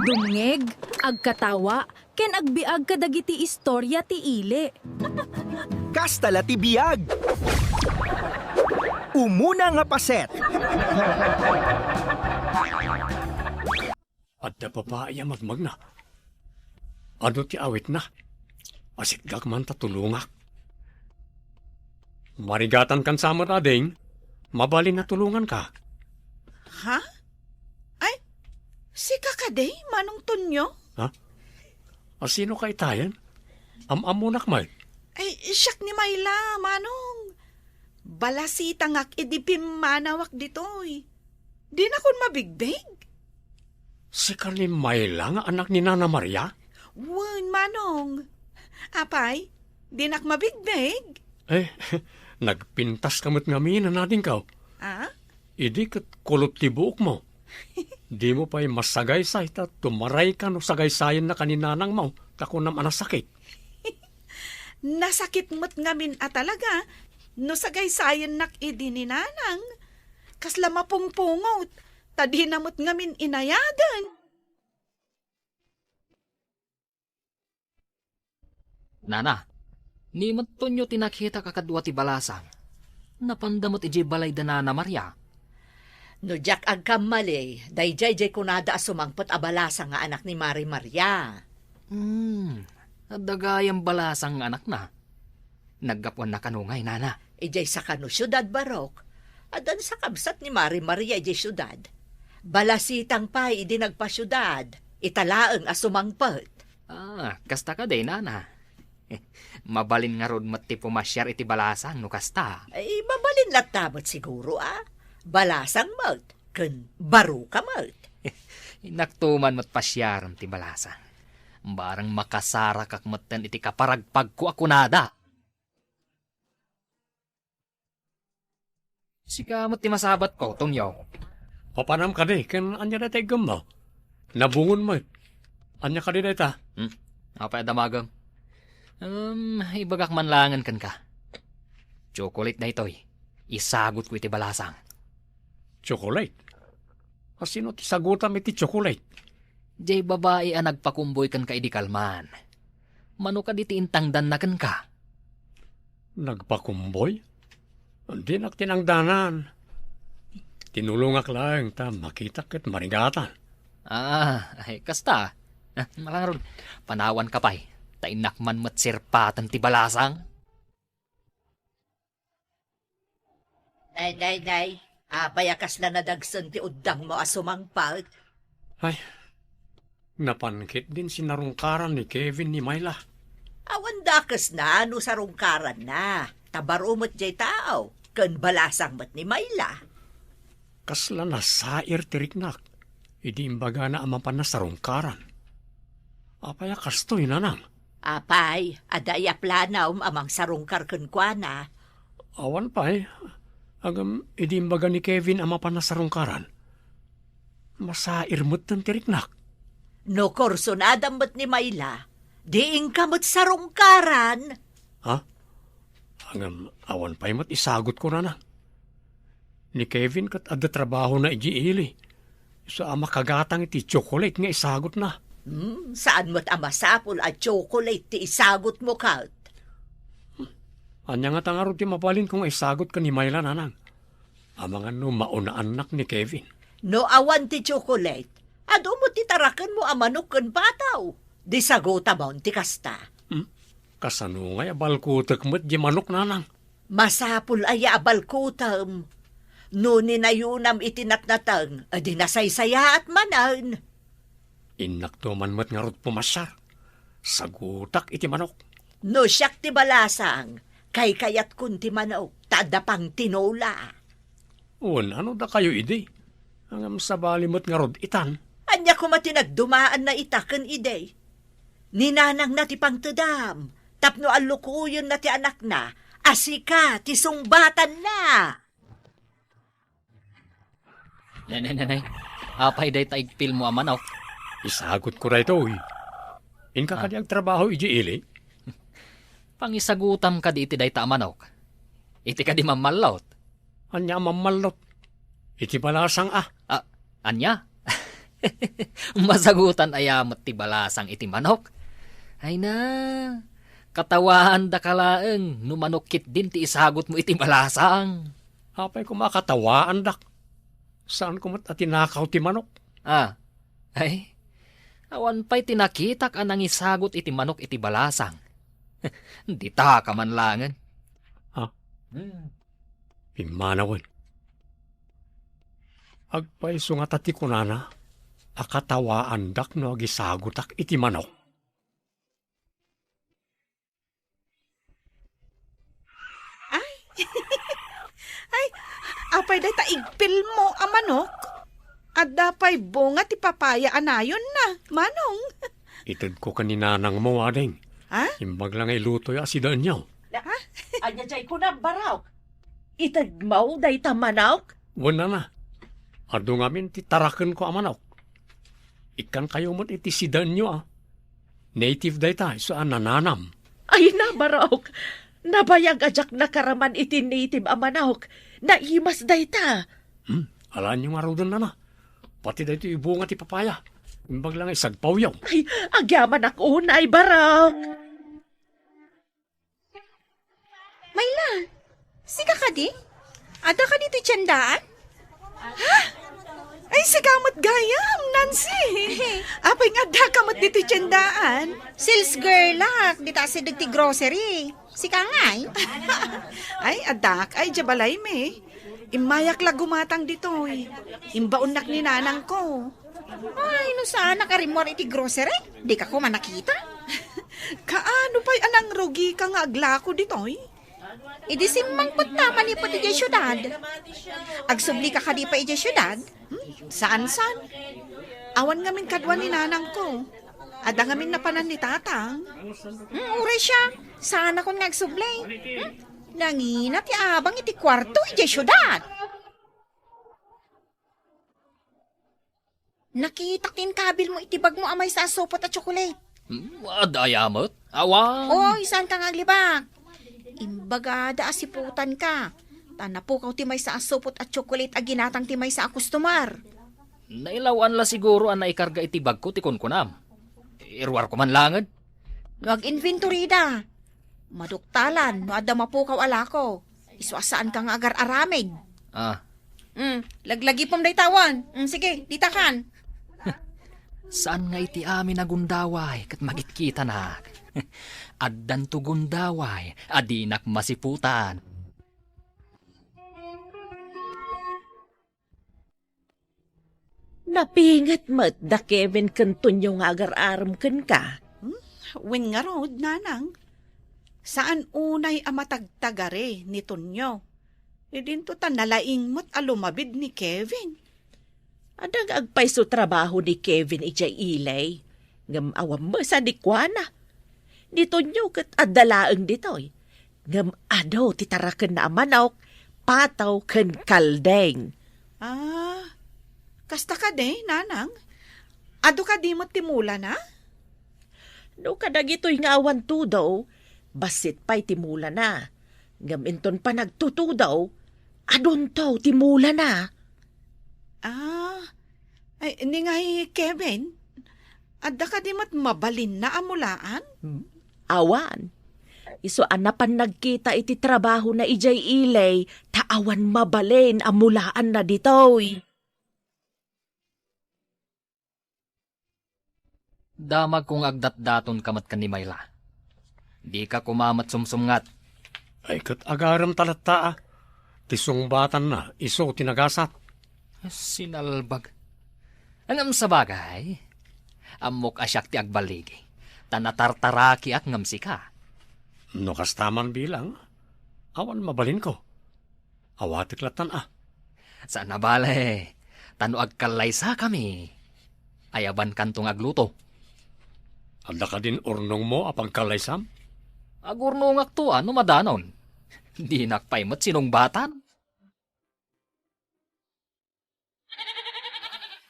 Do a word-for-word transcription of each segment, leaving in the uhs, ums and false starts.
Dumngeg, agkatawa, ken agbiag kadagiti istoria ti ili. Kasta la ti biag. Umuna nga paset. Adda babai a magmagna. Adu ti awitna? Asitgak man ta tulongak. Marigatan kan sa met, ading. Mabalin a tulonganka. Ha? Ay, sika kadi, Manong Tonyo? Ha? A, sino ka itayen? Am-ammonak met. Ay, siak ni Mayla, Manong. Balasitangak idi pimmanawak ditoy. Dinakon mabigbig? Sika ni Mayla nga anak ni Nana Maria? Wen, Manong. Apay, dinak mabigbig? Eh, nagpintas ka met ngamin, adingko. Ah? Idi ket kulot ti buokmo. Dimo pay masagaysay ta tumarayka no sagaysayennak ni nanangmo ta kunam a nasakit. Nasakit met ngamin a talaga no sagaysayennak idi ni nanang. Kasla mapungpungot, ta dina met ngamin inayaden. Nana, ni met Tonyo ti nakitak a kadua ti balasang. Napanda met idiay balay da Nana Maria. No diak agkammali, daydiay diay kunada a sumangpet a balasang nga anak ni Mari Maria. Hmm, adda gayam balasang nga anakna. Naggapuanna kano ngay, Nana? Idiay sakano siudad, barok. Addan sa kabsat ni Mari Maria idiay siudad. Balasitang pay idi nagpasiudad, ita laeng a sumangpet. Ah, kasta kadi, Nana. Mabalin ngarud met ti pumasiar iti balasang no kasta. Ay, mabalin latta met siguro, a. Balasang met, ken baruka met. Innakto man met pasiarem ti balasang. Barang makasarakak metten iti kaparagpagko a kunada. Sika met ti masabatko, Tonyo. Papanam kadi, ken ania dayta iggemmo? Nabungon met. Ania kadi dayta? Hmm? Apay a damagem? Um, ibagak man laengen kenka. Chocolate daytoy. Isagutko iti balasang. Chocolate? A, sino ti sagutam iti chocolate? Diay babai a nagpakumboy kenka idi kalman. Mano kadi ti intangdanna kenka? Nagpakumboy? Dinak tinangdanan. Tinulongak laeng ta makitak ket marigatan. Ah, ay, kasta. Ah, malangrud, panawanka pay. Ta innak man met sirpaten ti balasang. Nay, nay, nay. Apay a kasla nadagsen ti uddangmo a sumangpet? Ay, napan ketdin sinarungkaran ni Kevin ni Mayla. Awan dakesna no sarungkaranna. Ta baro met diay tao, ken balasang met ni Mayla. Kasla nasair ti riknak, idi imbagana a mapanna sarungkaran. Apay a kastoy, nanang? Apay, adda aya planom a mangsarungkar kenkuana? Awan pay. Ngem, idi imbaga ni Kevin a mapanna sarungkaran, masair metten ti riknak. No kursunadam met ni Mayla, di inka met sarungkaran. Ha? Ngem, awan pay met isagutko, nanang. Ni Kevin ket adda trabahona idiay ili. Isu a makagatang iti tsokolate nga isagutna. Hmm, saan met a masapul a tsokolate ti isagutmo ket? Ania ngata ngarud ti mabalinko nga isagut ken ni Mayla, nanang? Amangan no maunaannak ni Kevin. No awan ti tsokolate, adu met ti tarakenmo a manok ken pataw. Di sagutamon ti kasta. Hmm? Kasano ngay a balkutek met di manok, nanang? Masapul aya a balkutem? No ninayonam iti natnateng, di nasaysayaat manen. Innakto man met ngarud pumasiar. Sagutak iti manok. No siak ti balasang, kaykayatkon ti manok, ta adda pangtinola. Wen, ano dakayo idi? Ngem sabali met ngarud itan. Ania koma ti nagdumaanna ita ken idi? Ni nanangna ti pangtedam, tapno allukoyenna ti anakna a sika ti sungbatanna. Nay, nay, nay, nay. Apay dayta igpilmo a manok? Isagutko daytoy. Inka Ah. kadi agtrabaho idiay ili? Pangisagutam kadi iti dayta a manok? Iti kadi mammallot? Ania a mammallot? Iti balasang a. Ah, ania? Masagutan aya met ti balasang iti manok? Ay na, katawaandaka laeng no manok ketdin ti isagutmo iti balasang. Apay koma a katawaandak? Saanko met a tinakaw ti manok. Ah, ay, awan pay ti nakitak a nangisagut iti manok iti balasang. Ditaka man laengen. Ha? Hmm. Pimmanawen. Agpayso ngata ti kunana a katawaandak no agisagutak iti manok? Ay. Ay, apay dayta igpilmo a manok? Adda pay bunga ti papaya a nayonna, Manong. Itedko ken ni nanangmo, ading. Ha? Imbag la nga ilutoy a sidaenyo. Ha? Ania jay kuna, Barok? Itedmo dayta manok? Wen, nana. Adu ngamin ti tarakenko a manok. Ikkankayo met iti sidaenyo, a. Native dayta, isu a nananam. Ay na, Barok. Nabayag a diak nakaraman iti native a manok. Naimas dayta. Hmm, alaenyo ngaruden, nana. Pati daytoy bunga ti papaya. Imbag la nga isagpawyo. Ay, agyamanak unay, Barok. Mayla, sika kadi? Adda kadi ti tiendaan? Ha? Ay, sika met gayam, Nancy. Apay nga adda ka met ditoy tiendaan? Sales girl ak, dita asideg ti grocery. Sika ngay? Ay, addak, ay, dia balaymi. Immayak la gumatang ditoy. Imbaonnak ni nanangko. Ay, no saanak a rimmuar iti grocery, dika koma nakita. Kaano pay a nangrugika nga aglako ditoy? Idi simmangpet ta manipud idiay siudad. Agsublika kadi pay idiay siudad? Hmm? Saan, saan? Awan ngamin kadua ni nanangko. Adda ngamin napanan ni tatang. Hmm, uray siya. Saanakon nga agsubli. Hmm? Nangina ti abang iti kuarto idiay siudad. Nakitak ti inkabilmo iti bagmo a maysa a supot a tsokolate. Hmm, adda aya met? Awan. Oy, saanka nga aglibak? Imbagada a siputanka. Ta napukaw ti maysa a supot a tsokolate a ginatang ti maysa a kustomar. Nailawan la siguro a naikarga iti bagko ti kunkunam. Iruarko man laengen. No ag-inventoryda, maduktalan no adda mapukaw a lako. Isu a saanka nga agar-aramid. Ah. Mm, laglagipem dayta awan. Mm, sige, ditakan. Saan nga iti amin a gundaway ket magitkitanak? Addanto gundaway a dinak masiputan. Napinget met da Kevin ken Tonyo nga agar-arem kenka? Hmm? Wen ngarud, nanang. Saan unay a matagtagari ni Tonyo. Idinto ta nalaing met a lumabid ni Kevin. Adda nga agpayso trabaho ni Kevin idiay Ilay, ngem awan met sadikuana. Ni Tonyo ket adda laeng ditoy, ngem adu ti tarakenna a manok, pataw ken kaldeng. Ah, kasta kadi, nanang? Adu kadi met ti mulana? No kadagitoy nga awan tudo, bassit pay ti mulana. Ngem inton panagtutudo, adunto ti mulana. Ah, ay, ni ngay Kevin, adda kadi met mabalinna a mulaan? Hmm? Awan. Isu a napan nagkita iti trabahona idiay Ilay, ta awan mabalin a mulaanna ditoy. Damagko nga agdatdatonka met ken ni Mayla. Dika koma met sumsumngat. Ay, ket agarem ta latta, a. Ti sungbatanna, isu ti nagasat. Sinalbag. Ngem sabagay, ammok a siak ti agballigi, ta natartarakiak ngem sika. No kasta man bilang, awan mabalinko. Awatek lattan, a. Saan a bale, ta no agkallaysakami, ayabankanto nga agluto. Adda kadin urnongmo a pagkallaysam? Agurnongakto a no madanon. Dinak pay met sinungbatan.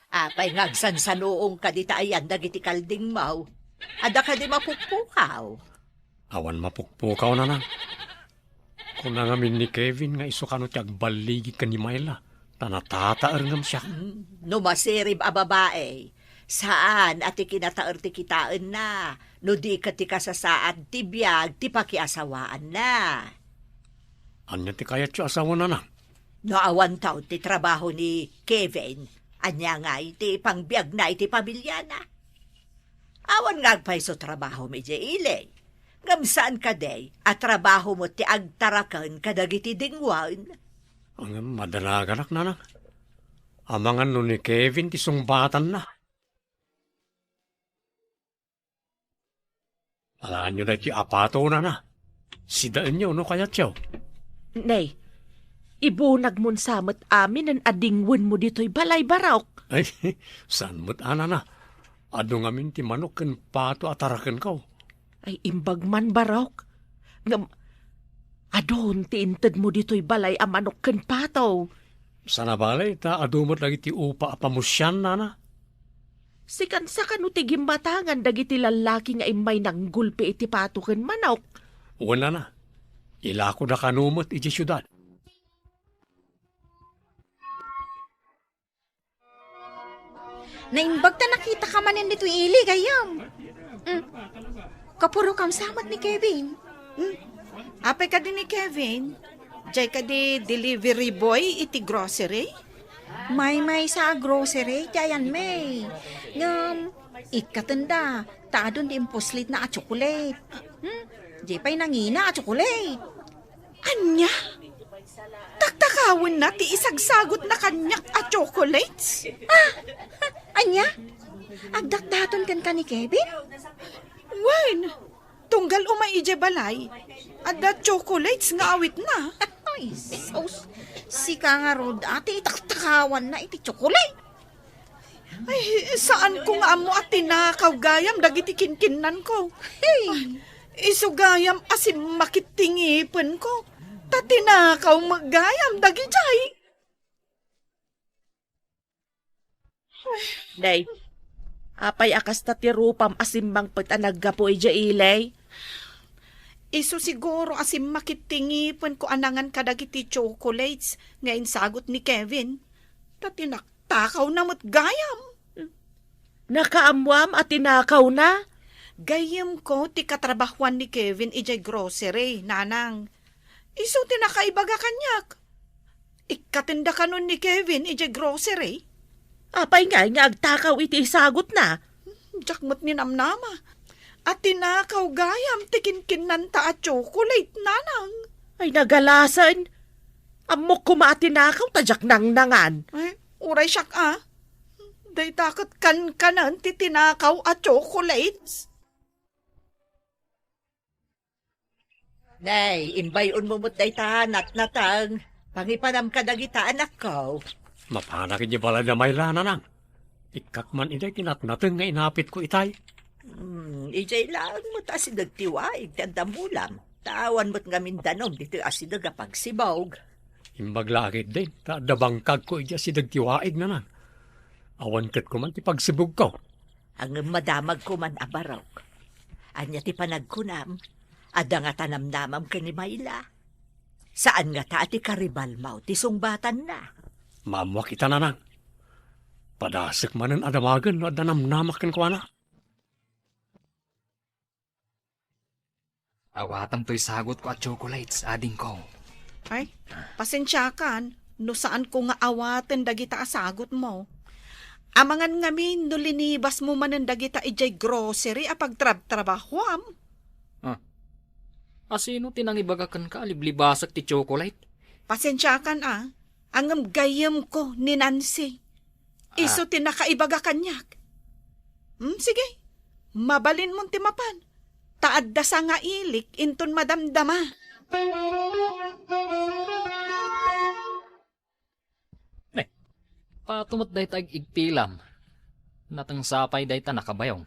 Apay nga agsansanuongka dita ayan dagiti kaldingmo? Adda kadi mapukpukaw? Awan mapukpukaw, nanang. Kuna ngamin ni Kevin nga isu kano ti agballigi ken ni Myla. Ta natataer ngem siak. Hmm, no masirib a babai, saan a ti kinataer ti kitaenna, no di ket ti kasasaad ti biag ti pakiasawaanna. Ania ti kayatyo a sawen, nanang? No awan taon ti trabaho ni Kevin, ania ngay ti pangbiagna iti pamilyana? Awan nga agpayso trabahom idiay ili. Ngem saan kadi a trabaho met ti agtaraken kadagiti dingwen? Ngem madanaganak, nanang. Amangan no ni Kevin ti sungbatanna. Alaenyo daytoy a pato, nana. Sidaenyo no kayatyo. Nay, ibunagmon sa met aminen a dingwenmo ditoy balay, Barok. Ay, saan met a, nana. Adu ngamin ti manok ken pato a tarakenko. Ay, imbag man, Barok. Ngem, adun ti intedmo ditoy balay a manok ken pato. Sana bale, ta adu met dagiti upa a pamusian, nana. Sikan sa kano ti gimmatangan dagiti lallaki nga immay nanggulpi iti pato ken manok? Wen, nana. Ilako da kano met idiay siudad. Naimbag ta nakitaka manen ditoy ili, gayyem. Mm. Kapurokam sa met ni Kevin. Mm. Apay kadi ni Kevin? Diay kadi delivery boy iti grocery? Maymaysa a grocery ti ayanmi. Ngem, ikkatenda, ta adun ti impuslitna a tsokolate. Hmm? Diay pay nangina a tsokolate. Ania? Taktakawenna ti isagsagutna kaniak a chocolates? Ah! Ania? Agdatdaton kenka ni Kevin? Wen, tunggal umay idiay balay, adda chocolates nga awitna. Ay, sus. Sika ngarud, a ti taktakawanna iti chocolate. Ay, saanko nga ammo a tinakaw gayam dagiti kinkinnanko. Hey! Isu gayam a simmakit ti ngipenko, ta tinakaw met gayam dagidiay. Day, apay a kasta ti rupam a simmangpet a naggapu idiay ili? Isu siguro a simmakit ti ngipenko a nangan kadagiti chocolates nga insagut ni Kevin. Ta tinak-, Takawna met gayam. Nakaammoam a tinakawna? Gayyemko ti katrabahuan ni Kevin idiay grocery, nanang. Isu ti nakaibaga kaniak. Ikkatenda kanon ni Kevin idiay grocery? Apay ngay nga agtakaw iti isagutna? Diak met ninamnama a tinakaw gayam ti kinkinnanta a chocolate, nanang. Ay, nagalasen. Ammok koma a tinakaw ta diak nangnangan. Ay, uray siak a. Dayta ket kankanen ti tinakaw a chocolates. Nay, imbay-onmo met dayta natnateng. Pangipanam kadagita anakko. Mapanak idiay balay da Mayla, nanang. Ikkak man idiay ti natnateng nga inapitko itay. Hmm, idiay laeng met asideg ti waig ti adda mulam. Ta awan met ngamin danum ditoy asideg a pagsibog. Imbag la a ketdi, ta adda bangkagko idiay asideg ti waig, nanang. Awan ket koma ti pagsibogko. Ngem madamagko man a Barok. Ania ti panagkunam? Adda ngata namnamam ken ni Mayla? Saan ngata a ti karibalmo ti sungbatanna? Maammoak ita, nanang. Padasek manen a damagen no adda namnamak kenkuana. Awatem toy sagutko a chocolates, adingko. Ay, pasensiakan no saanko nga awaten dagita a sagutmo. Amangan ngamin no linibasmo manen dagita idiay grocery a pagtrabtrabahuam. Ah. Asino ti nangibaga kenka a liblibasek ti chocolate? Pasensiakan a, ngem gayyemko ni Nancy. Isu Ah. ti nakaibaga kaniak. Hmm, sige, mabalinmon ti mapan. Ta adda sangailik inton madamdama. Ne, pato met dayta ig-igtilam. Nateng sapay dayta nakabayong.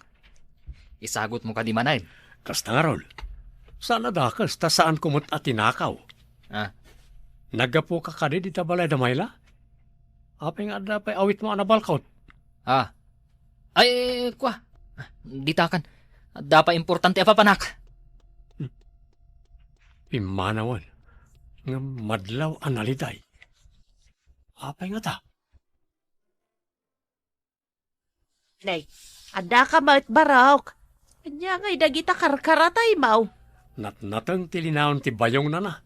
Isagutmo kadi manen? Kasta ngarud. Saan a dakes ta saanko met a tinakaw. Ah. Naggapuka kadi dita balay da Mayla? Apay nga adda pay awitmo a nabalkot? Ah. Ay, kua. Ditakan. Adda pay importante a papanak. Pimmanawen. Ngem madlaw a naliday. Apay ngata? Nay, addaka met, Barok. Ania ngay dagita karkarataymo? Natnateng ti linaon ti bayong, nana.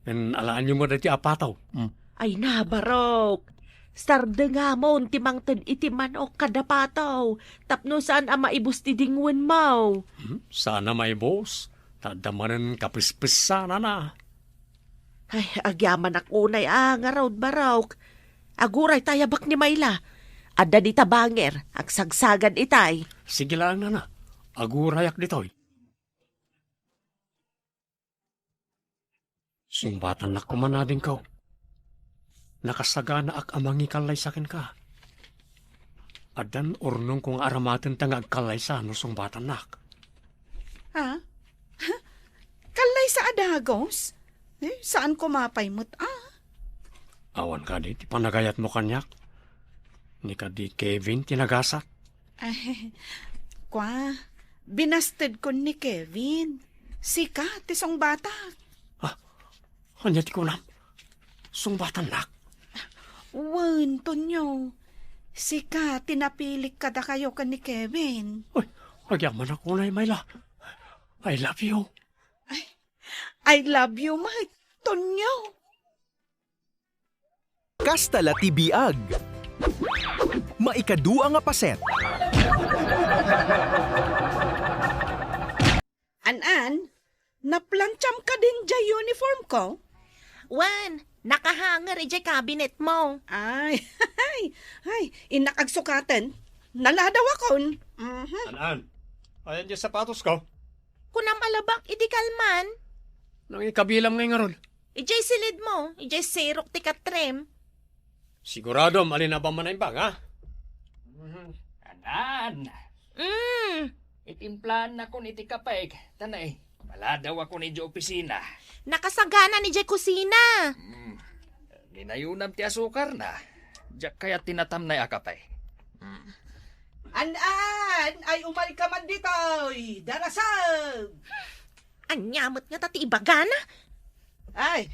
Ken alaenyo met daytoy a pataw. Hmm. Ay na, Barok. Sardengamon ti mangted iti manok kada pataw, tapno saan a maibus ti dingwenmo. Hmm, saan a maibus. Ta adda manen kapispessa, nana. Ay, agyamanak unay a ngarud, Barok. Aguray ta ayabak ni Mayla. Adda dita banger, agsagsagad itay. Sige laeng, nana. Agurayak ditoy. Sungbatannak koma, adingko. Nakasaganaak a mangikallaysa kenka. Addan urnongko nga aramatenta nga agkallaysa no sungbatannak. Ha? Kallaysa a dagus? Eh, saan koma pay met, ah? Awan kadi ti panagayatmo kaniak? Ni kadi Kevin ti nagasat? Ay, kua, binastedkon ni Kevin. Sika ti sungbatak. Ah, ania ti kunam? Sungbatannak? Wen, Tonyo. Sika ti napilik kadakayo ken ni Kevin. Uy, agyamanak unay, Mayla. I love you. Ay, I love you met, Tonyo. Kasta la ti biag. Maikadua nga paset. An-an, naplantsaam kadin jay uniform ko? Wen, nakahanger idiay cabinet mo. Ay, ay, ay, innak agsukaten. Naladawakon. Mhm. An-an, ayan diay sapatos ko. Kunam a labak idi kalman. Nangikabilam ngay ngarud. Idiay silid mo, idiay sirok ti katrem. Siguradom, alin a bamman a imbag, ha? Mhm. An-an. Mm. Itimplaannakon iti kape, ta nay, maladawakon idiay opisina. Nakasagana ni idiay kusina. Mm. Ginayunam ti asukarna. Diak kayat ti natamnay a kape. Mm. An-an, ay umayka man ditoy, darasem! Ania met ngata ti ibagana? Ay,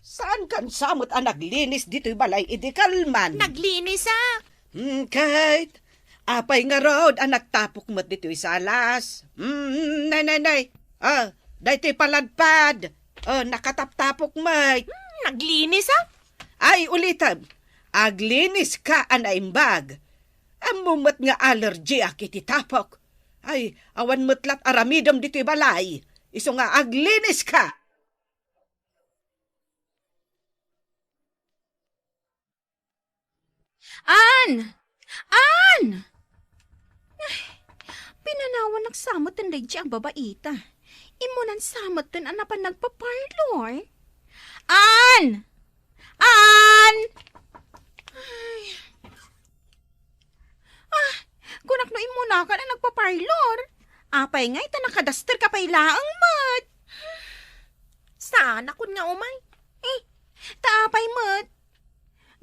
saankan sa met a naglinis ditoy balay idi kalman? Naglinis, ah. Hmm, ket, apay ngarud a nagtapok met ditoy salas? Hmm, nay, nay, nay. Ah, daytoy paladpad. Ah, nakataptapok met. Hmm, naglinis, ah. Ay, ulitem, aglinis ka a naimbag. Ammo met nga allergy ak iti tapok. Ay, awan met lat aramidem ditoy balay. Isu nga aglinis ka. An! An! Ay, pinanawannak sa metten daydi a babaita. Immunan sa metten a napan nagpa-parlor. An! An! Ay. Ah, kunak no immunakan a nagpa-parlor. Apay ngay ta nakadaster ka pay laeng met? Saanakon nga umay. Eh, ta apay met?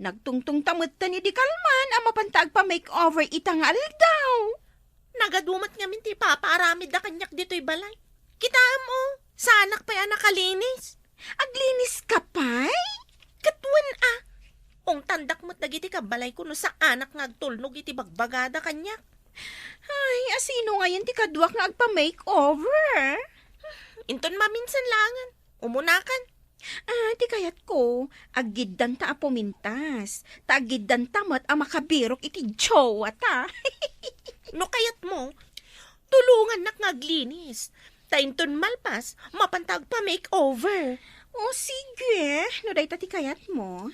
Nagtungtong ta metten idi kalman a mapanta agpa-makeover ita nga aldaw. Nagadu met ngamin ti ipapaaramidda kaniak ditoy balay. Kitaem, oh, saanak pay a nakalinis. Aglinis ka pay? Ket wen a. Ungtandak met dagiti kabbalayko no saanak nga agtulnog iti bagbagada kaniak. Ay, asino ngayen ti kaduak nga agpa-makeover? Inton maminsan laengen. Umunakan. Ah, ti kayatko, aggiddanta a pumintas, ta aggiddanta met a makabirok iti jowata. No kayatmo, tulongannak nga aglinis. Ta inton malpas, mapanta agpa-makeover. O sige, no dayta ti kayatmo.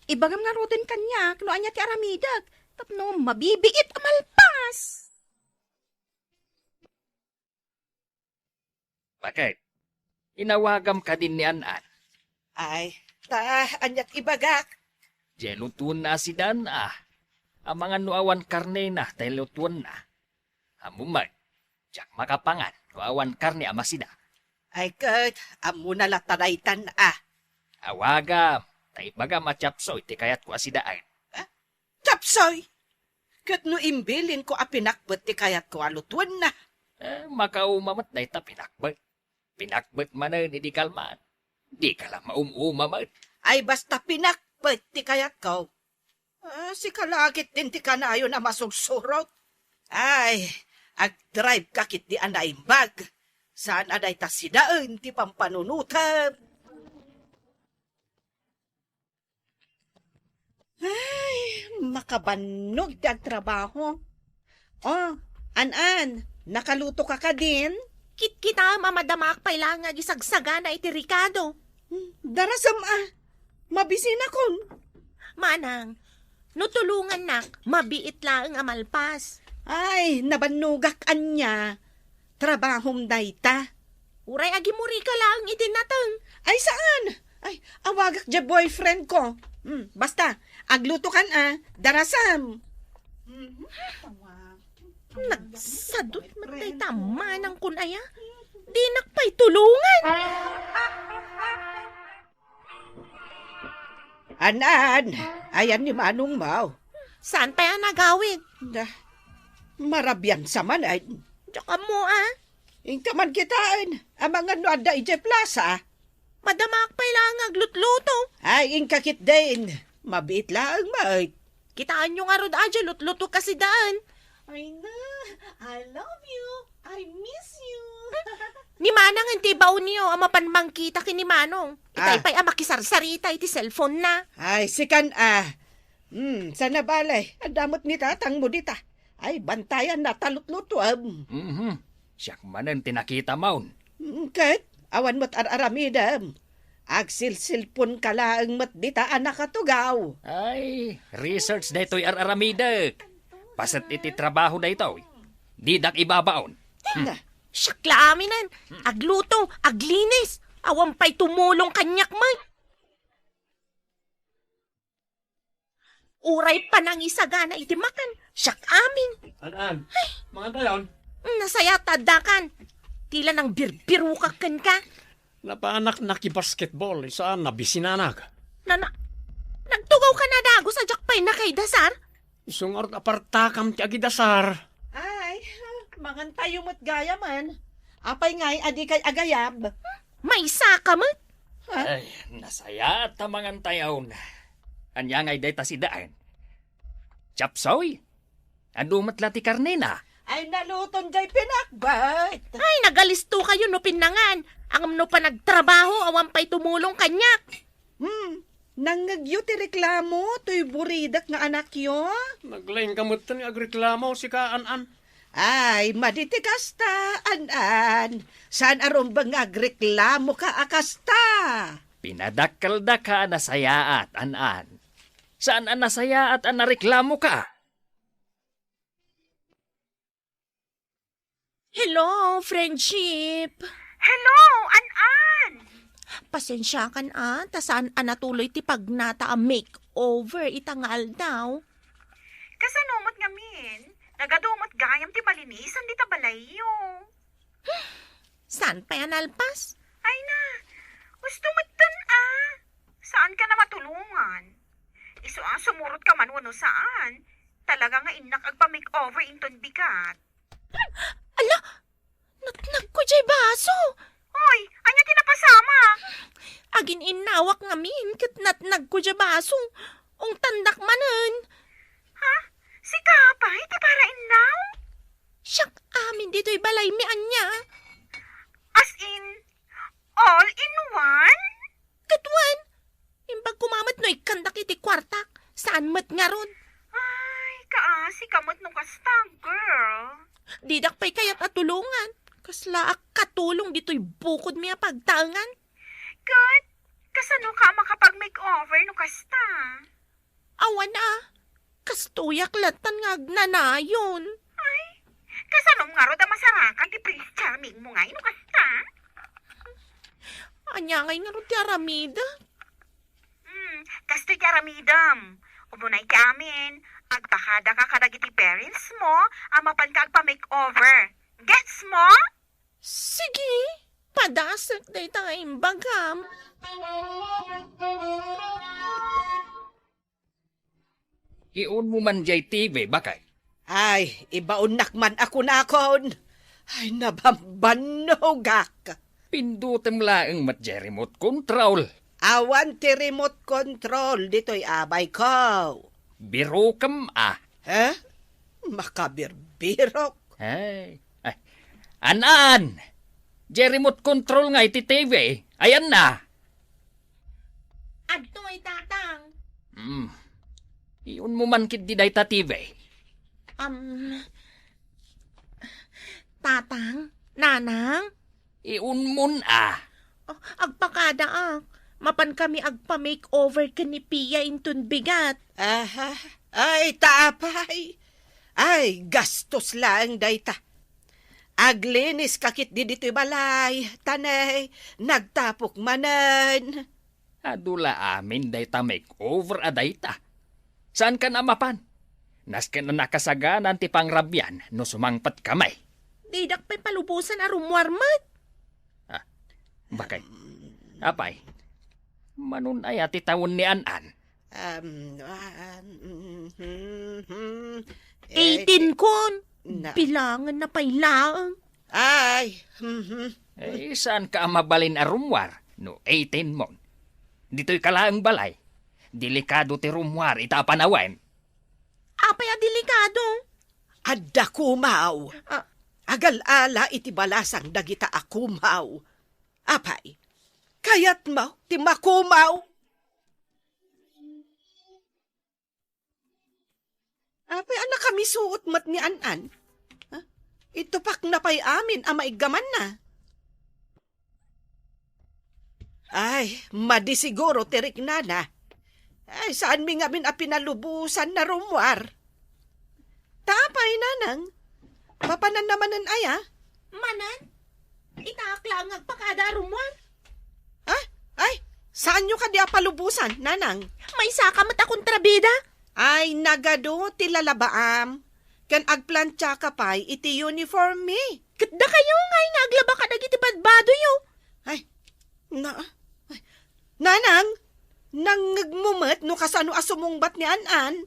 Ibagam ngaruden kaniak no ania ti aramidek tapno mabibiit a malpas. Bakit? Inawagam kadin ni An-an? Ay, ta, aniat ibagak? Diay lutuenna a sidan a. Amangan no awan karnena tay lutuenna. Ammom met, diak makapangan no awan karne a masida. Ay ket, ammona latta daytan a. Awagam, ta ibagam a chop suey ti kayatko a sidaen. Ah? Chop suey? Ket no imbilinko a pinakbet ti kayatko a lutuenna? Eh, makauma met dayta pinakbet. Pinakbet manen idi kalman. Dika la maum-uma met. Ay, basta pinak-, Ket ti kayatko, ah, sika la ketdin ti kanayon a masursurot. Ay, agdrive ka ketdi a naimbag. Saan a dayta sidaen ti pampanunotem. Ay, makabannog ti agtrabaho. Oh, An-an, nakaluto ka kadin? Kitkitaem a madamaak pay laeng nga agisagsagana iti rekado. Hmm, darasem a, mabisinakon. Manang, no tulongannak, mabiit laeng a malpas. Ay, nabannogak ania. Trabahom dayta. Uray agimurika laeng iti nateng. Ay, saan? Ay, awagak diay boyfriend ko. Hmm, basta, agluto kan a, darasam. Mhm. Nagsadut met dayta manang kun aya. Dinak pay tulongan. An-an, ayan ni manong mo. Saan pay a nagawid? Da, marabian sa man ay. Diak ammo, ah. Inka man kitaen, amangan no adda idiay plaza. Madamaak pay laeng nga aglutluto. Ay, inka ketdin. Mabiit laeng met. Kitaenyo ngarud a diay lutluto kasidaen. Ay na, I love you. I miss you. Ni manang ti ibaonyo a mapan mangkita ken ni manong. Itay Ah. pay a makisarsarita iti cellphone na. Ay, sikan a. Hmm, sana balay. Adda met ni tatangmo dita. Ay, bantayan na talutlutuem. Mhm. Siak manen ti nakitam. Mm, ket, awan met ar-aramidem. Agsilsilpon ka laeng met dita a nakatugaw. Ay, research daytoy ar-aramidek. Paset iti trabaho daytoy. Didak ibabaon. Hmm. Siak la aminen. Agluto, aglinis. Awan pay tumulong kaniak met. Uray panangisagana iti makan, siak amin. An-an, mangan tayon? Nasayaat ta addakan. Ti la nangbirbirokak kenka. Napaanak nakibasketball, isu a nabisinanak. Nana, nagtugaw ka na dagus a diak pay nakaidasar? Isu ngarud a partakam ti agidasar. Ay, mangan tayo met gayamen. Apay ngay a dikay agayab? Maysa ka met? Ha? Ay, nasayaat ta mangan tayon. Ania ngay dayta sidaen? Chop suey? Adu met la ti karnena? Ay, naluton jay pinakbet. Ay, nagalisto kayo no pinnangan. Ngem no panagtrabaho, awan pay tumulong kaniak. Hmm, nangngegyo ti reklamo toy buridak nga anakyo? Naglaing ka metten nga agreklamo, sika, An-an. Ay, madi ti kasta, An-an. Saan a rumbeng nga agreklamo ka a kasta? Pinadakkelda ka a nasayaat, An-an. Saan a nasayaat a nareklamo ka? Hello, friendship. Hello, An-an! Pasensiakan a, ta saan a natuloy ti pagnata a makeover ita nga aldaw. Kasano met ngamin? Nagadu met gayam ti malinisan dita balayyo. Saan pay a nalpas? Ay na, husto metten a. Saan ka na matulongan? Isu a sumurot ka man wenno saan, talaga nga innak agpa-makeover inton bigat. Ala! Natnagko jay baso! Oy, ania ti napasama? Agin-innawak ngamin ket natnagko jay baso. Ungtandak manen. Ha? Sika pay ti para innaw? Siak amin ditoy balaymi ania. As in, all in one? Ket wen, imbag koma met no ikkandak iti kuartak, saan met ngarud. Ay, kaasi ka met no kasta, girl. Didak pay kayat a tulongan. Kasla a katulong ditoy bukodmi a pagtaengan. Ket, kasano ka a makapag-makeover no kasta? Awan a, kastoyak lattan nga agnanayon. Ay, kasano ngarud a masarakan ti Prince Charming mo ngay no kasta? Ania ngay ngarud ti aramid? Hmm, kastoy ti aramidem. Umunay ti amin, agbakada ka kadagiti parents mo a mapan ka agpa-makeover. Gets mo? Sige, padasek dayta nga imbagam. Iunmo man jay T V, bakay. Ay, ibaonnak man a kunakon. Ay, nabambannogak. Pindutem laeng met jay remote control. Awan ti remote control ditoy a bayko. Birukem a. Eh? Makabirbirok. Ay, ay. An-an! Diay remote control nga iti T V. Ayanna. Adtoy, Tatang. Hmm. Iunmo man ketdi dayta T V. Um, Tatang, Nanang? Iunmon a. Oh, agpakadaak. Mapan kami agpa-makeover ken ni Pia inton bigat. Aha. Ay, ta apay. Ay, gastos laeng dayta. Aglinis ka ketdi ditoy balay, ta ne, nagtapok manen. Adu la amin dayta makeover a dayta. Saankan a mapan? Nasken a nakasaganan ti pangrabian no sumangpet kami. Didak pay palubosan a rummuar met. Ah, bakit? Apay, manon aya ti tawen ni An-an? Um, ah, mm, mm, mm. Eh, eighteen kon. Na- Bilangan na pay laeng. Ay, mhm. Eh, saanka a mabalin a rummuar no eighteen mon? Ditoy ka laeng balay. Delikado ti rummuar ita a panawen. Apay a delikado? Adda kumaw. Ah. Agal-ala iti balasang dagita a kumaw. Apay, kayatmo ti makumaw? Apay a nakamisuot met ni An-an? Ha? Itupakna pay amin a maiggamanna. Ay, madi siguro ti riknana. Ay, saanmi ngamin a pinalubosan a rummuar. Ta apay, Nanang? Mapananna manen aya? Manen? Itaak laeng nga agpakada a rummuar. Ah? Ay, saanyo kadi a palubosan, Nanang? Maysaka met a kontrabida. Ay, nagadu ti lalabaam. Ken agplantiaka pay iti uniform mi. Ket dakayo ngay nga aglaba kadagiti badbadoyo. Ay, na, ay, Nanang, nangngegmo met no kasano a sumungbat ni An-an?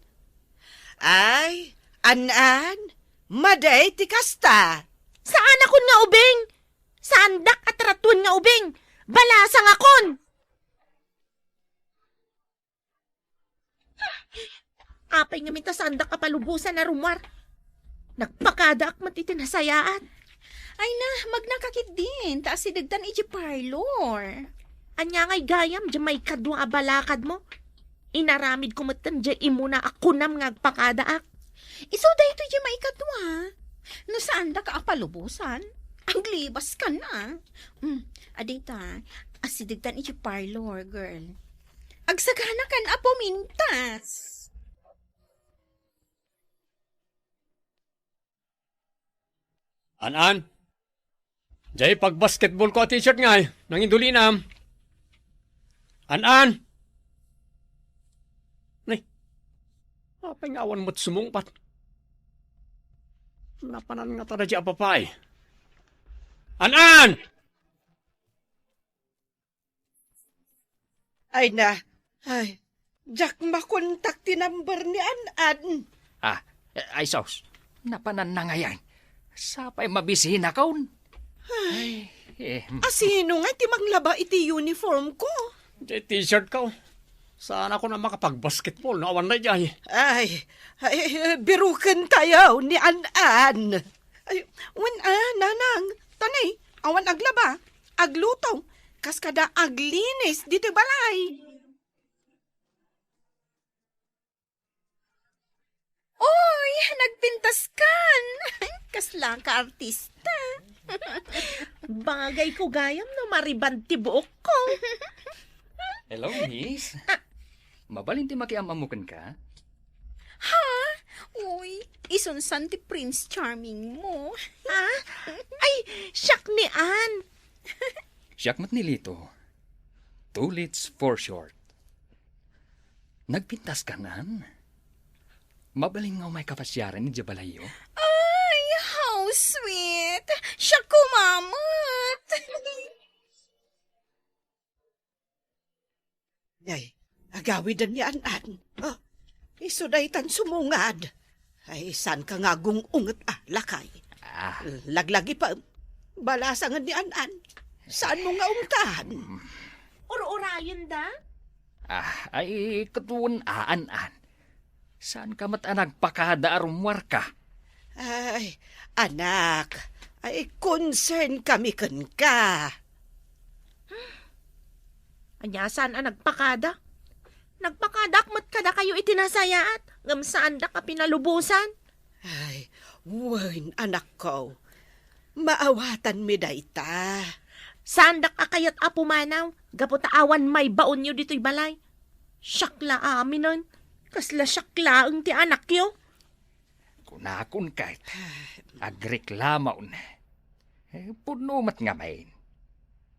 Ay, An-an, madi ti kasta. Saanakon nga ubing? Saandak a tratuen nga ubing? Balasangakon! Apay ngamin ta saandak a palubosan a rummuar? Nagpakadaak met iti nasayaat. Ay na, magnaka ketdin, ta asidegtan iti parlor. Ania ngay gayam diay maikadua a balakadmo? Inaramidko metten diay immuna a kunam nga agpakadaak. Isu daytoy diay maikadua. No saandak a palubosan, aglibaskan a. Mm, adita, asidegtan iti parlor, girl. Agsaganakan a pumintas. An-an, diay pagbasketball ko a t-shirt ngay, nangindulinam. An-an! Ni, apay nga awan met sumungbat? Napanan ngata daydiay a babai. An-an! Ay na, ay, diak makontak ti number ni An-an. Ah, eh, ay sus, napananna ngay. Sapay mabisinakon. Ay, eh, hmm. Asino ngay ti manglaba iti uniform ko? Diay t-shirt ko. Saanakon a makapagbasketball no awan daydiay. Ay, ay, birukentayo ni An-an. Ay, wen a, Nanang, ta ne, awan aglaba, agluto, kas kada aglinis ditoy balay. Oy, nagpintaskan! Kasla ka artista. Bagayko gayam no mariband ti buokko. Hello, miss. Ah. Mabalin ti makiam-ammo kenka? Ha? Uy, isunsan ti Prince Charming mo. Ah? Ay, siak ni Anne. Siak met ni Lito. Two Lits for short. Nagpintaskan, Anne? Mabalin nga umayka pasiaren idiay balayyo? Ay, how sweet! Siak koma met! Ay, agawiden ni Ann-an. Oh, isu daytan sumungad. Ay, saanka nga agung-unget a, lakay? Ah. Laglagipem. Balasangen ni Ann-an. Saanmo nga ungtan? Ur-urayenda? Ah, ay, ket wen, An-an. Saanka met a nagpakada a rummuarka? Ay, anak, ay, concern kami kenka. Ania, saan a nagpakada? Nagpakadak met kadakayo iti nasayaat, ngem saandak a pinalubosan. Ay, wen, anakko. Maawatanmi dayta. Saandak a kayat a pumanaw, gapu ta awan maibaonyo ditoy balay. Siak la aminen, kasla siak laeng ti anakyo. Kunakon ket, agreklamon. Eh, pudno met ngamin.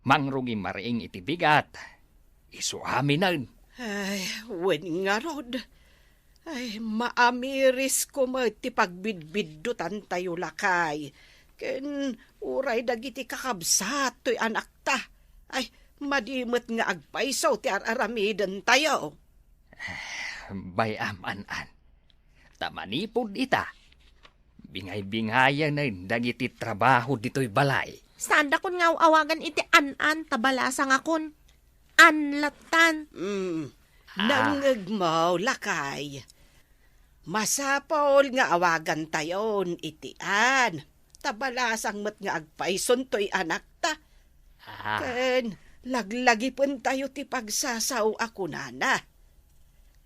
Mangrugim mariing iti bigat, isu aminen. Ay, wen ngarud. Ay, maamirisko met ti pagbidbiddutantayo, lakay. Ken uray dagiti kakabsat toy anakta. Ay, madi met nga agpayso ti ar-aramidentayo. Bay-am, An-an. Ta manipud ita, bingay-bingayanen dagiti trabaho ditoy balay. Saandakon nga aw-awagan iti An-an ta balasangakon. An lattan. Mm. Ah. Nangngegmo, lakay. Masapul nga awagantayon iti An. Ta balasang met nga agpayson toy anakta. Ah. Ken laglagipentayo ti pagsasao a kunana.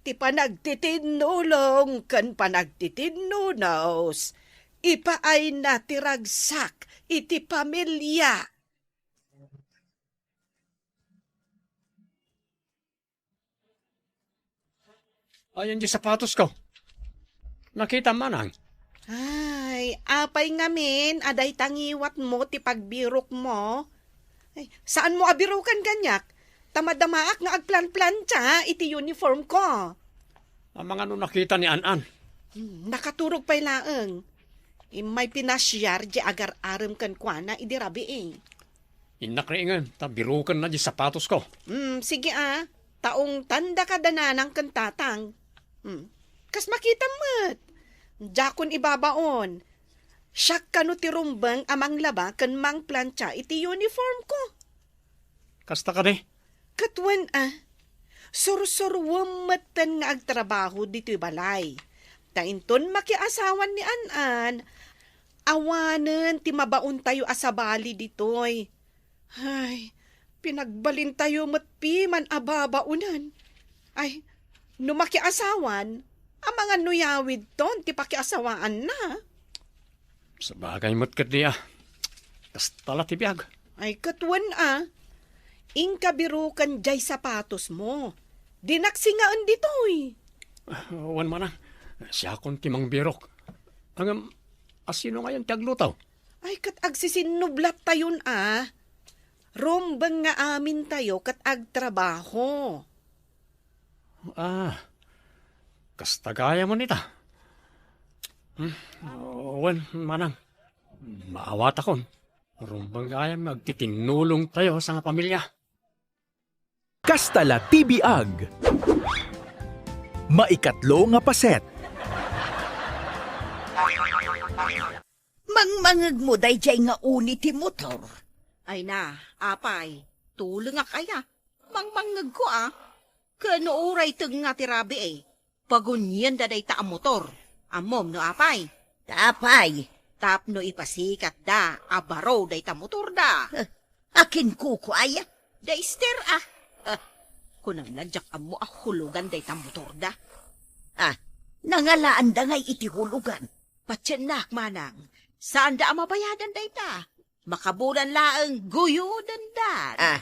Ti panagtitinnulong ken panagtitinnunos, ipaayna ti ragsak iti pamilia. Ayan di sapatos ko. Nakita manang. Ay, apay ngamin a dayta ngiwatmo ti pagbirokmo? Ay, saanmo a biroken kaniak? Ta madamaak nga agplanplantia iti uniform ko. Amangan no nakita ni An-an. Hmm, nakaturog pay laeng. Immay pinasiar di agar-arem kenkuana idi rabii. Innak riingen, ta birokenna di sapatos ko. Hmm, sige a. Taungtandaka da nanang ken tatang. Hmm. Kas makitam met. Diakon ibabaon. Siak kano ti rumbeng a manglaba ken mangplantia iti uniform ko. Kasta kadi? Ket wen a, sursuruem metten nga agtrabaho ditoy balay. Ta inton makiasawan ni An-an, awanen ti mabaontayo a sabali ditoy. Ay, pinagbalintayo met piman a babaonen. Ay, no makiasawan, amangan no yawidton ti pakiasawaanna. Sabagay met ketdi a. Kasta la ti biag. Ay, ket wen a. Inka biroken diay sapatosmo. Dinak singaen ditoy. Ah, wen manang. Siakon ti mangbirok. Ngem, asino ngayon ti agluto? Ay, ket agsisinnublattayon a. Rumbeng nga amintayo ket agtrabaho. Ah, kasta gayam ita. Hmm, wen, manang. Maawatakon. Rumbeng gayam nga agtitinnulongtayo a sangapamilia. Kasta la ti biag. Maikatlo nga paset. Mangmangegmo daydiay nga uni ti motor. Ay na, apay, tulengak aya. Mangmangngegko a. Ken no uray tengnga ti rabii, pagunienda dayta a motor. Ammom no apay? Apay? Tapno ipasikatda a baro dayta motorda. Eh, akin kuko aya? Da Ester a. Eh, kunam la diak ammo a hulogan dayta motorda. Ah, nangalaanda ngay iti hulogan? Patiennak, manang, saanda a mabayadan dayta. Makabulan laeng guyodenda. Ah.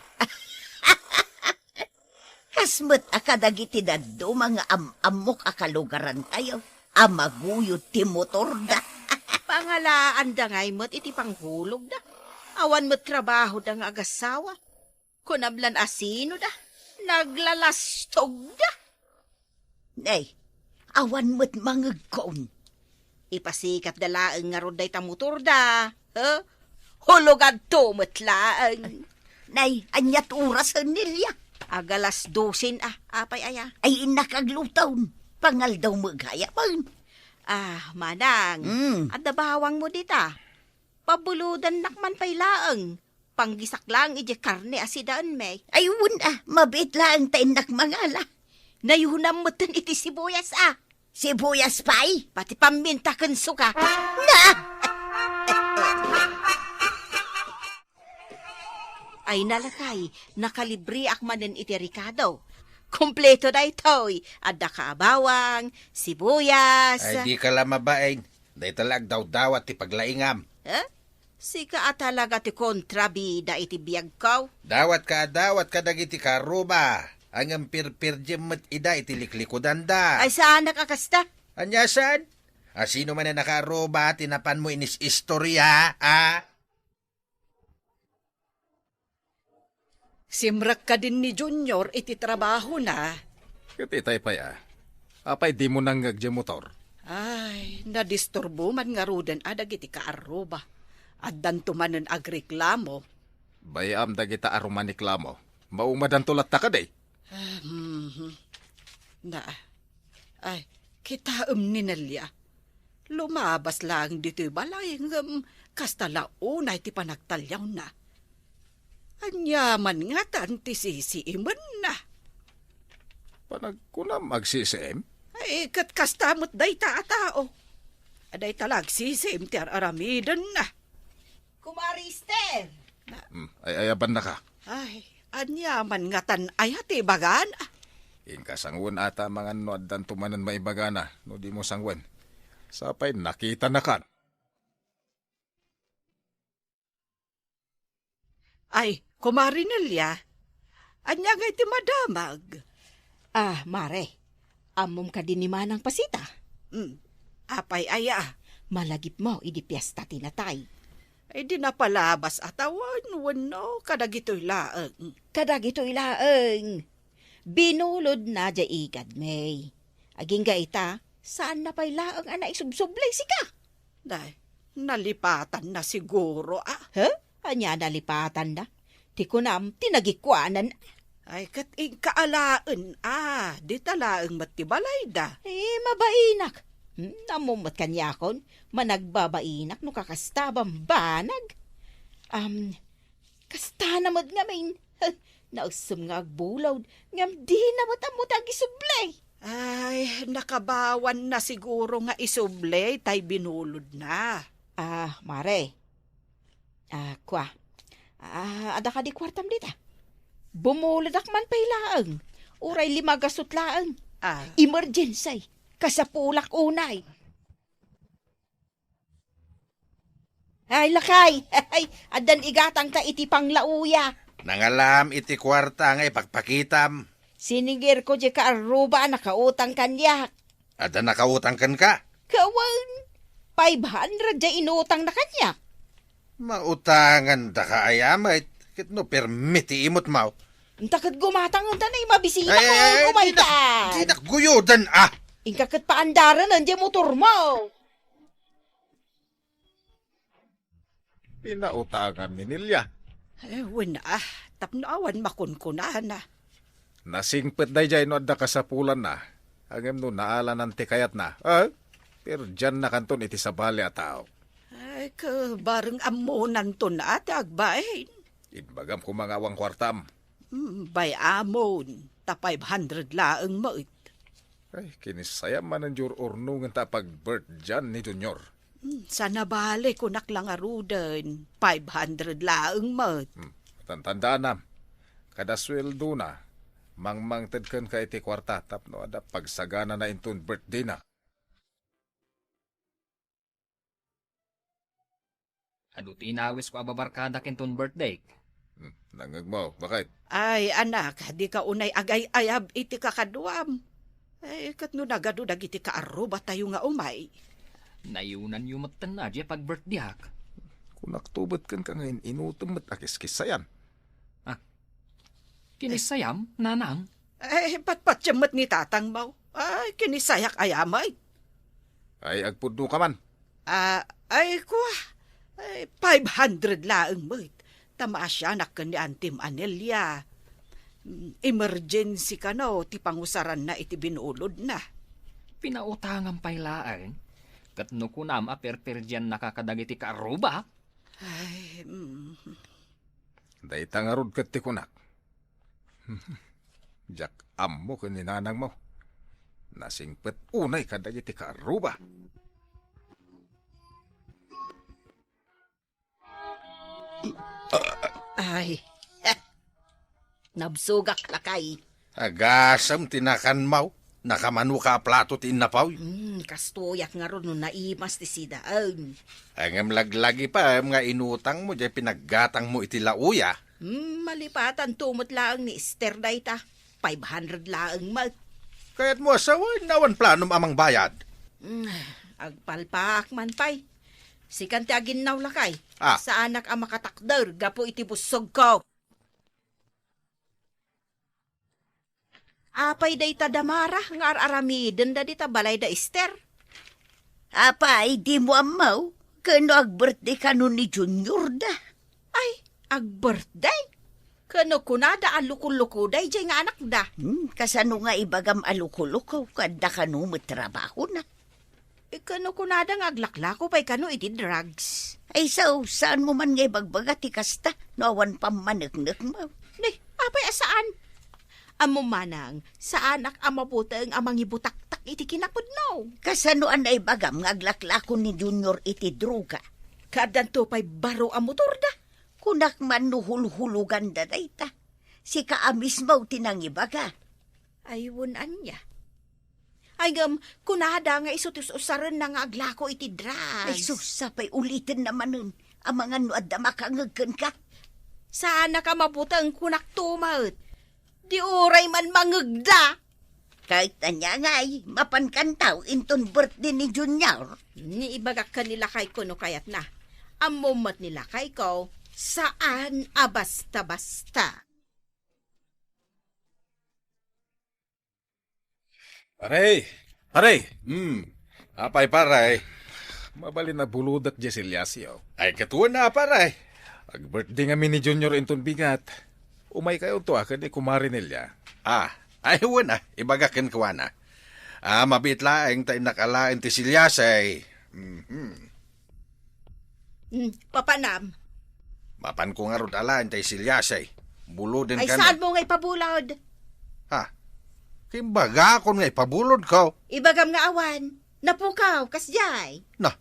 Kas met a kadagiti dadduma nga am-ammok a kalugarantayo a maguyod ti motorda. Pangalaanda ngay met iti panghulogda. Awan met trabahoda nga agassawa. Kunam lan a sinoda. Naglalastogda. Nay, awan met mangegkon. Ipasikatda laeng ngarud dayta motorda, he? Huloganto met laeng. Nay, aniat orasen, Nelia? Agalas dosen a, apay aya? Ay, innak agluton. Pangaldaw met gayamen. Ah, manang, mm, adda bawangmo dita. Pabulodannak man pay laeng. Panggisak laeng idiay karne a sidaenmi. Ay, wen a, mabiit laeng ta innak mangala. Nayunam metten iti sibuyas a. Sibuyas pay? Pati paminta ken suka. Na! Ay, nalakay, nakalibriak manen iti rikado. Kompleto daytoy. Adda ka a bawang, sibuyas. Ay, dika la mabain. Dayta la agdawdawat ti paglaingam. Eh? Sika a talaga ti kontrabida iti biagko. Dawatka a dawat kadagiti kaarruba, ngem pirpirdiem met ida iti liklikudanda. Ay, saanak a kasta. Ania saan? A sino manen a kaarruba ti napanmo inis-istoria, a? Simrek kadin ni Junior iti trabahona. Ket itay pay a. Apay dimo nangngeg diay motor? Ay, nadisturbo man ngaruden a dagiti kaarruba. Addanto manen agreklamo. Bay-am dagita a rumaniklamo. Maumadanto latta kadi? Ah, mhm. Na, ay, kitaem ni Nelia. Lumabas laeng ditoy balay ngem kasta la unay ti panagtaliawna. Ania man ngatan ti sisiimenna? Panagkunam agsisiim? Ay, ket kasta met dayta a tao. Dayta la agsisiim ti ar-aramidenna. Kumari Esther! Hmm, ay-ayabanna ka. Ay, ania man ngatan aya ti ibagana? Inka sanguen ata mangan no addanto manen maibagana, no dimo sanguen. Sapay nakitanakan. Ay, Kumari Nelia, ania ngay ti madamag? Ah, Mare, ammom kadi ni Manang Pasita? Hmm, apay aya? Malagipmo idi piesta ti natay. Ay, di napalabas a tawen wenno kadagitoy laeng? Kadagitoy laeng. Binulodna diay igadmi. Agingga ita, saanna pay laeng a naisubsublay sika. Day, nalipatanna siguro, a. He? Ania nalipatanna? Ti kunam, ti nagikuanan. Ay, ket inka alaen, a. Dita laeng met ti balayda. Eh, mabainak. Hmm, ammom met kaniakon, managbabainak no kakasta bambanag. Am, kastana met ngamin. Naessem nga agbulod, ngem dina met ammo ti agisubli. Ay, nakabawanna siguro nga isubli tay binulodna. Ah, Mare. Ah, kua. Ah, adda kadi kuartam dita? Bumulodak man pay laeng. Uray lima gasut laeng. Ah. Emergency. Kasapulak unay. Ay, lakay! Ay, addan igatangta iti panglauya. Nangalam iti kuarta nga ipakpakitam. Siningirko diay kaarruba a nakautang kaniak. Adda nakautang kenka? Kawen, five hundred diay inutangna kaniak. Mautangandaka aya met, ket no permi ti imutmo. Anta ket gumatang anta na imabisita Ay, mo, ay, ay, umaytan. Dinak, dinak guyodan, ah! Inka ket paandaranen diay motormo. Pinautangam ni Nelia. Eh, wen, ah, tapno awan makunkunana. Nasingpet daydiay no adda kasapulanna. Ngem no naalanan ti kayatna, eh, perdiannakanton iti sabali a tao. Ay, ket bareng ammonanton a ti agbain. Imbagam koma nga awan kuartam. Hmm, bay-amon, ta five hundred laeng met. Ay, kinisayam manen diay ur-urnongen ta pag-birthday ni Junior. Hmm, sa nabali, kunak la ngaruden, five hundred laeng met. Hmm, tantandaanam, kada sueldona, mangmangted kenka iti kuarta tapno adda pagsaganana inton birthday na. Adu ti inawisko a babarkadak inton birthday. Hmm, nangngegmo, bakit? Ay, anak, dika unay agay-ayab iti kakaduam. Ay, ket no nagadu dagiti kaarrubatayo nga umay. Nayunanyo metten a diay pag-birthdayak. Kunakto met kenka nga in-inutem met a kiskissayan. Ah, kinissayam, nanang? Ay, patpatiem met ni tatangmo. Ay, kinissayak aya met. Ay, agpudno ka man. Ah, ay, kua. Ay, five hundred laeng met. Ta maasianak ken ni Antim Anelia. Mm, emergency kano ti pangusaranna iti binulodna. Pinautangam pay laeng. Ket no kunam a perperdiannaka kadagiti kaarrubak? Ay, mm. Dayta ngarud ket ti kunak. Diak ammo ken ni nanangmo. Nasingpet unay kadagiti kaarruba. Ay, nabsogak, lakay. Agasem ti nakanmaw. Nakamanoka a plato ti innapaw. Hmm, kastoyak ngarud no naimas ti sidaen. Ngem laglagi pay nga inutangmo diay pinaggatangmo iti laoya. Hmm, malipatanto met laeng ni Ester dayta. Five hundred laeng met. Kayatmo a sawen, awan planom a mangbayad? Hmm, agpalpaak man pay. Sikan ti aginnaw, lakay. Ah. Saanak a makatakder gapu iti bussogko. Apay dayta da Mara nga ar-aramidenda dita balay da Ester? Apay, dimo ammo? Ken no ag-birthday kano ni Junior da? Ay, ag-birthday? Ken no kunada a luko-luko daydiay nga anakda? Hmm, kasano nga ibagam a luko-luko? Adda kano met trabahona? Ikano kunada nga aglaklako pay kano iti drugs? Ay, sao, saanmo man nga ibagbaga ti kasta no awan pammaneknekmo? Ni, apay a saan? Ammom manang, saanak a mabuteng a mangibutaktak iti kinapudno. Kasano a naibagam nga aglaklako ni Junior iti droga? Kaaddanto pay baro a motorda. Kunak man no hulhuloganda dayta. Sika a mismo ti nangibaga. Ay, wen ania? Ay, ngem, kunada nga isu ti us-usarenna nga aglako iti drugs. Ay, sus, sapay ulitenna manen. Amangan no adda makangeg kenka. Saanak a mabuteng, kunakto met. Di uray man mangegda. Ket ania ngay, mapankanto inton birthday ni Junior? Ni ibagak ken ni lakayko no kayatna. Ammom met ni lakayko, saan a basta-basta. Pare! Pare! Hmm. Apay, pare? Mabalin a bulodek diay silyasayo. Ay, ket wen a, pare. Ag-birthday ngamin ni Junior inton bigat. Umaykayonto a ken ni Kumare Nelia. Ah, ay, wen a, ibagak kenkuana. Ah, mabiit laeng ta innak alaen ti silyasay. Mhm. Hmm, papanam. Mapanko ngarud alaen tay silyasay. Buloden. Ay, kano? Saanmo nga ipabulod? Ha? Imbagakon nga ipabulodko. Ibagam nga awan. Napukaw, kasdiay. Na,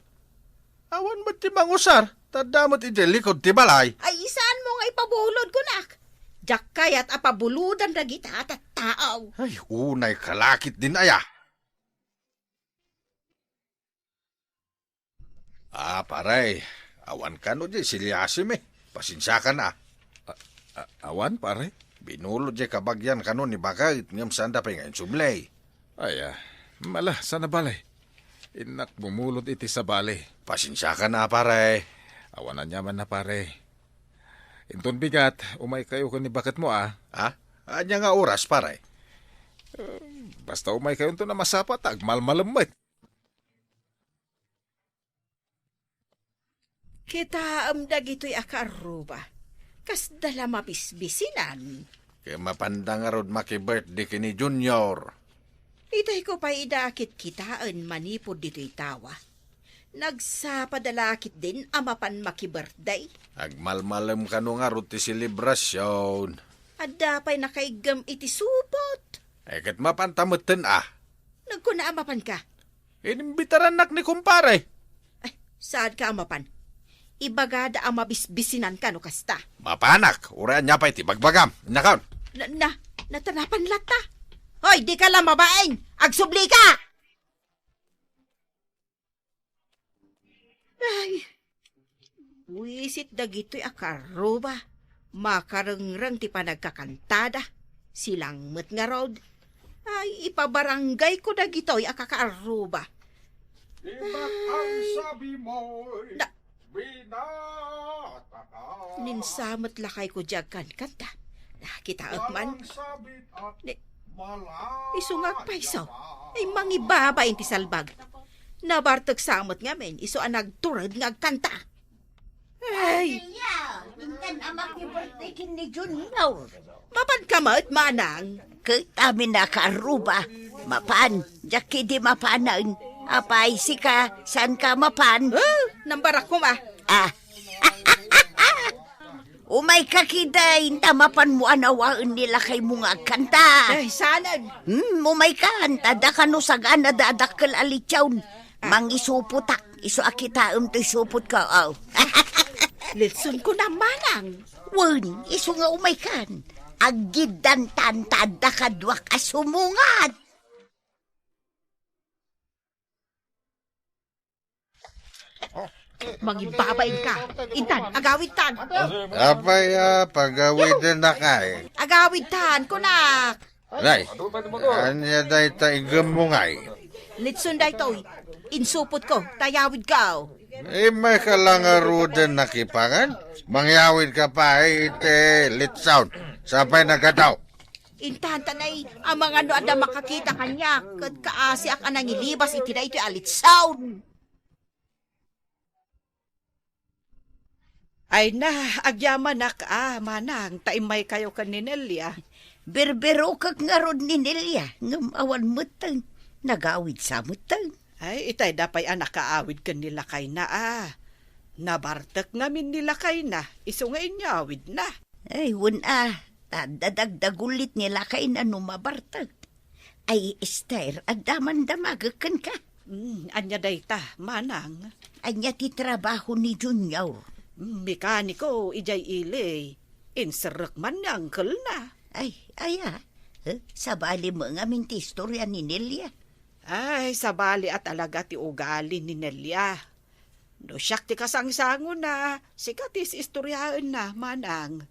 awan met ti mangusar, ta adda met idiay likod ti balay. Ay, saanmo nga ipabulod, kunak? Diak kayat a pabulodan dagita a tattao. Ay, unay kalakit din aya. Ah, pare, awan kano diay silyasimi. Pasensiakan a. A-, a-, awan, pare? Binulod diay kabagian kano ni Baket, ngem saanda pay nga insubli. Ay, ah, mala, sana bale. Innak bumulod iti sabali. Pasensiakan a, pare. Awan aniamanna, pare. Inton bigat, umaykayo ken ni Baketmo, ah. Ha? Ania nga oras, pare? Eh, basta umaykayonto a masapa ta agmalmalem met. Kitaem dagitoy a kaarruba, kasda la mabisbisinan. Ket mapanda ngarud maki-birthday ken ni Junior. Itayko pay ida a kitkitaen manipud ditoy tawa. Nagsapada la ketdin a mapan maki-birthday. Agmalmalem kano ngarud ti selebrasion. Adda pay nakaiggem iti supot. Ay, ket mapanta metten a. Nagkuna a mapanka. Inimbitarannak ni kumpare. Ay, saanka a mapan? Ibagada a mabisbisinanka no kasta. Mapanak, uray ania pay ti bagbagam. Inyakon. Na, na, natanapan latta. Hoy, dika la mabain! Agsublika! Ay, buisit dagitoy a kaarruba. Makarengreng ti panagkakantada. Silang met ngarud. Ay, ipabaranggayko dagitoy a kakaarruba. Di ba ang sabi mo, na, binata ka? Ninsamet lakayko diay agkankanta. Nakitaek man. Walang sabit at ni, isu nga agpayso. Ay, mangibabain ti salbag. Nabartek sa met ngamin, isu a nagtured nga agkanta. Ay! Intan a maki-birthday ken ni Junior. Mapanka met, manang? Ket amin a kaarruba. Mapan, diak idi mapanen. Apay, sika, saanka mapan? Ah, nambarak koma. Ah. Umayka ketdin, ta mapanmo a nawaen ni lakaymo nga agkanta. Ay, saanen. Hmm, umaykan, ta adda kano sagana da a dakkel a litson. Ah. Mangisupotak, isu a kitaem toy supotko, aw. Litson ko na, manang. Wen, isu nga umaykan. Aggiddantan ta adda kaduak a sumungat. Mangibbabain ka. Intan, agawidtan. Apay a pagawidennak, ay? Agawidtan, kunak. Nay, ania dayta iggemmo, ngay? Litson daytoy. Insupotko, ta yawidko. Immayka la ngaruden nakipangan? Mangyawidka pay iti litson. Sapay nagadaw. Intan, ta nay, amangan no adda makakita kaniak, ket kaasiak a nangilibas iti daytoy a litson. Ay na, agyamanak a, manang, ta immaykayo ken ni Nelia. Berberukek ngarud ni Nelia, ngem awan metten. Nagawid sa metten. Ay, itay da pay a nakaawid ken ni lakayna a. Nabartek ngamin ni lakayna, isu nga inyawidna. Ay, wen a, ta adda dagdagullit ni lakayna no mabartek. Ay, Esther, adda man damagek kenka. Mm, ania dayta, manang? Ania ti trabaho ni Junior? Mm, mekaniko, idiay ili. Inserrek man ni angkelna. Ay, aya. Eh, sabali met ngamin ti istorya ni Nelia. Ay, sabali a talaga ti ugali ni Nelia. No siak ti kasangsangona, sika ti is-istoryaenna, manang.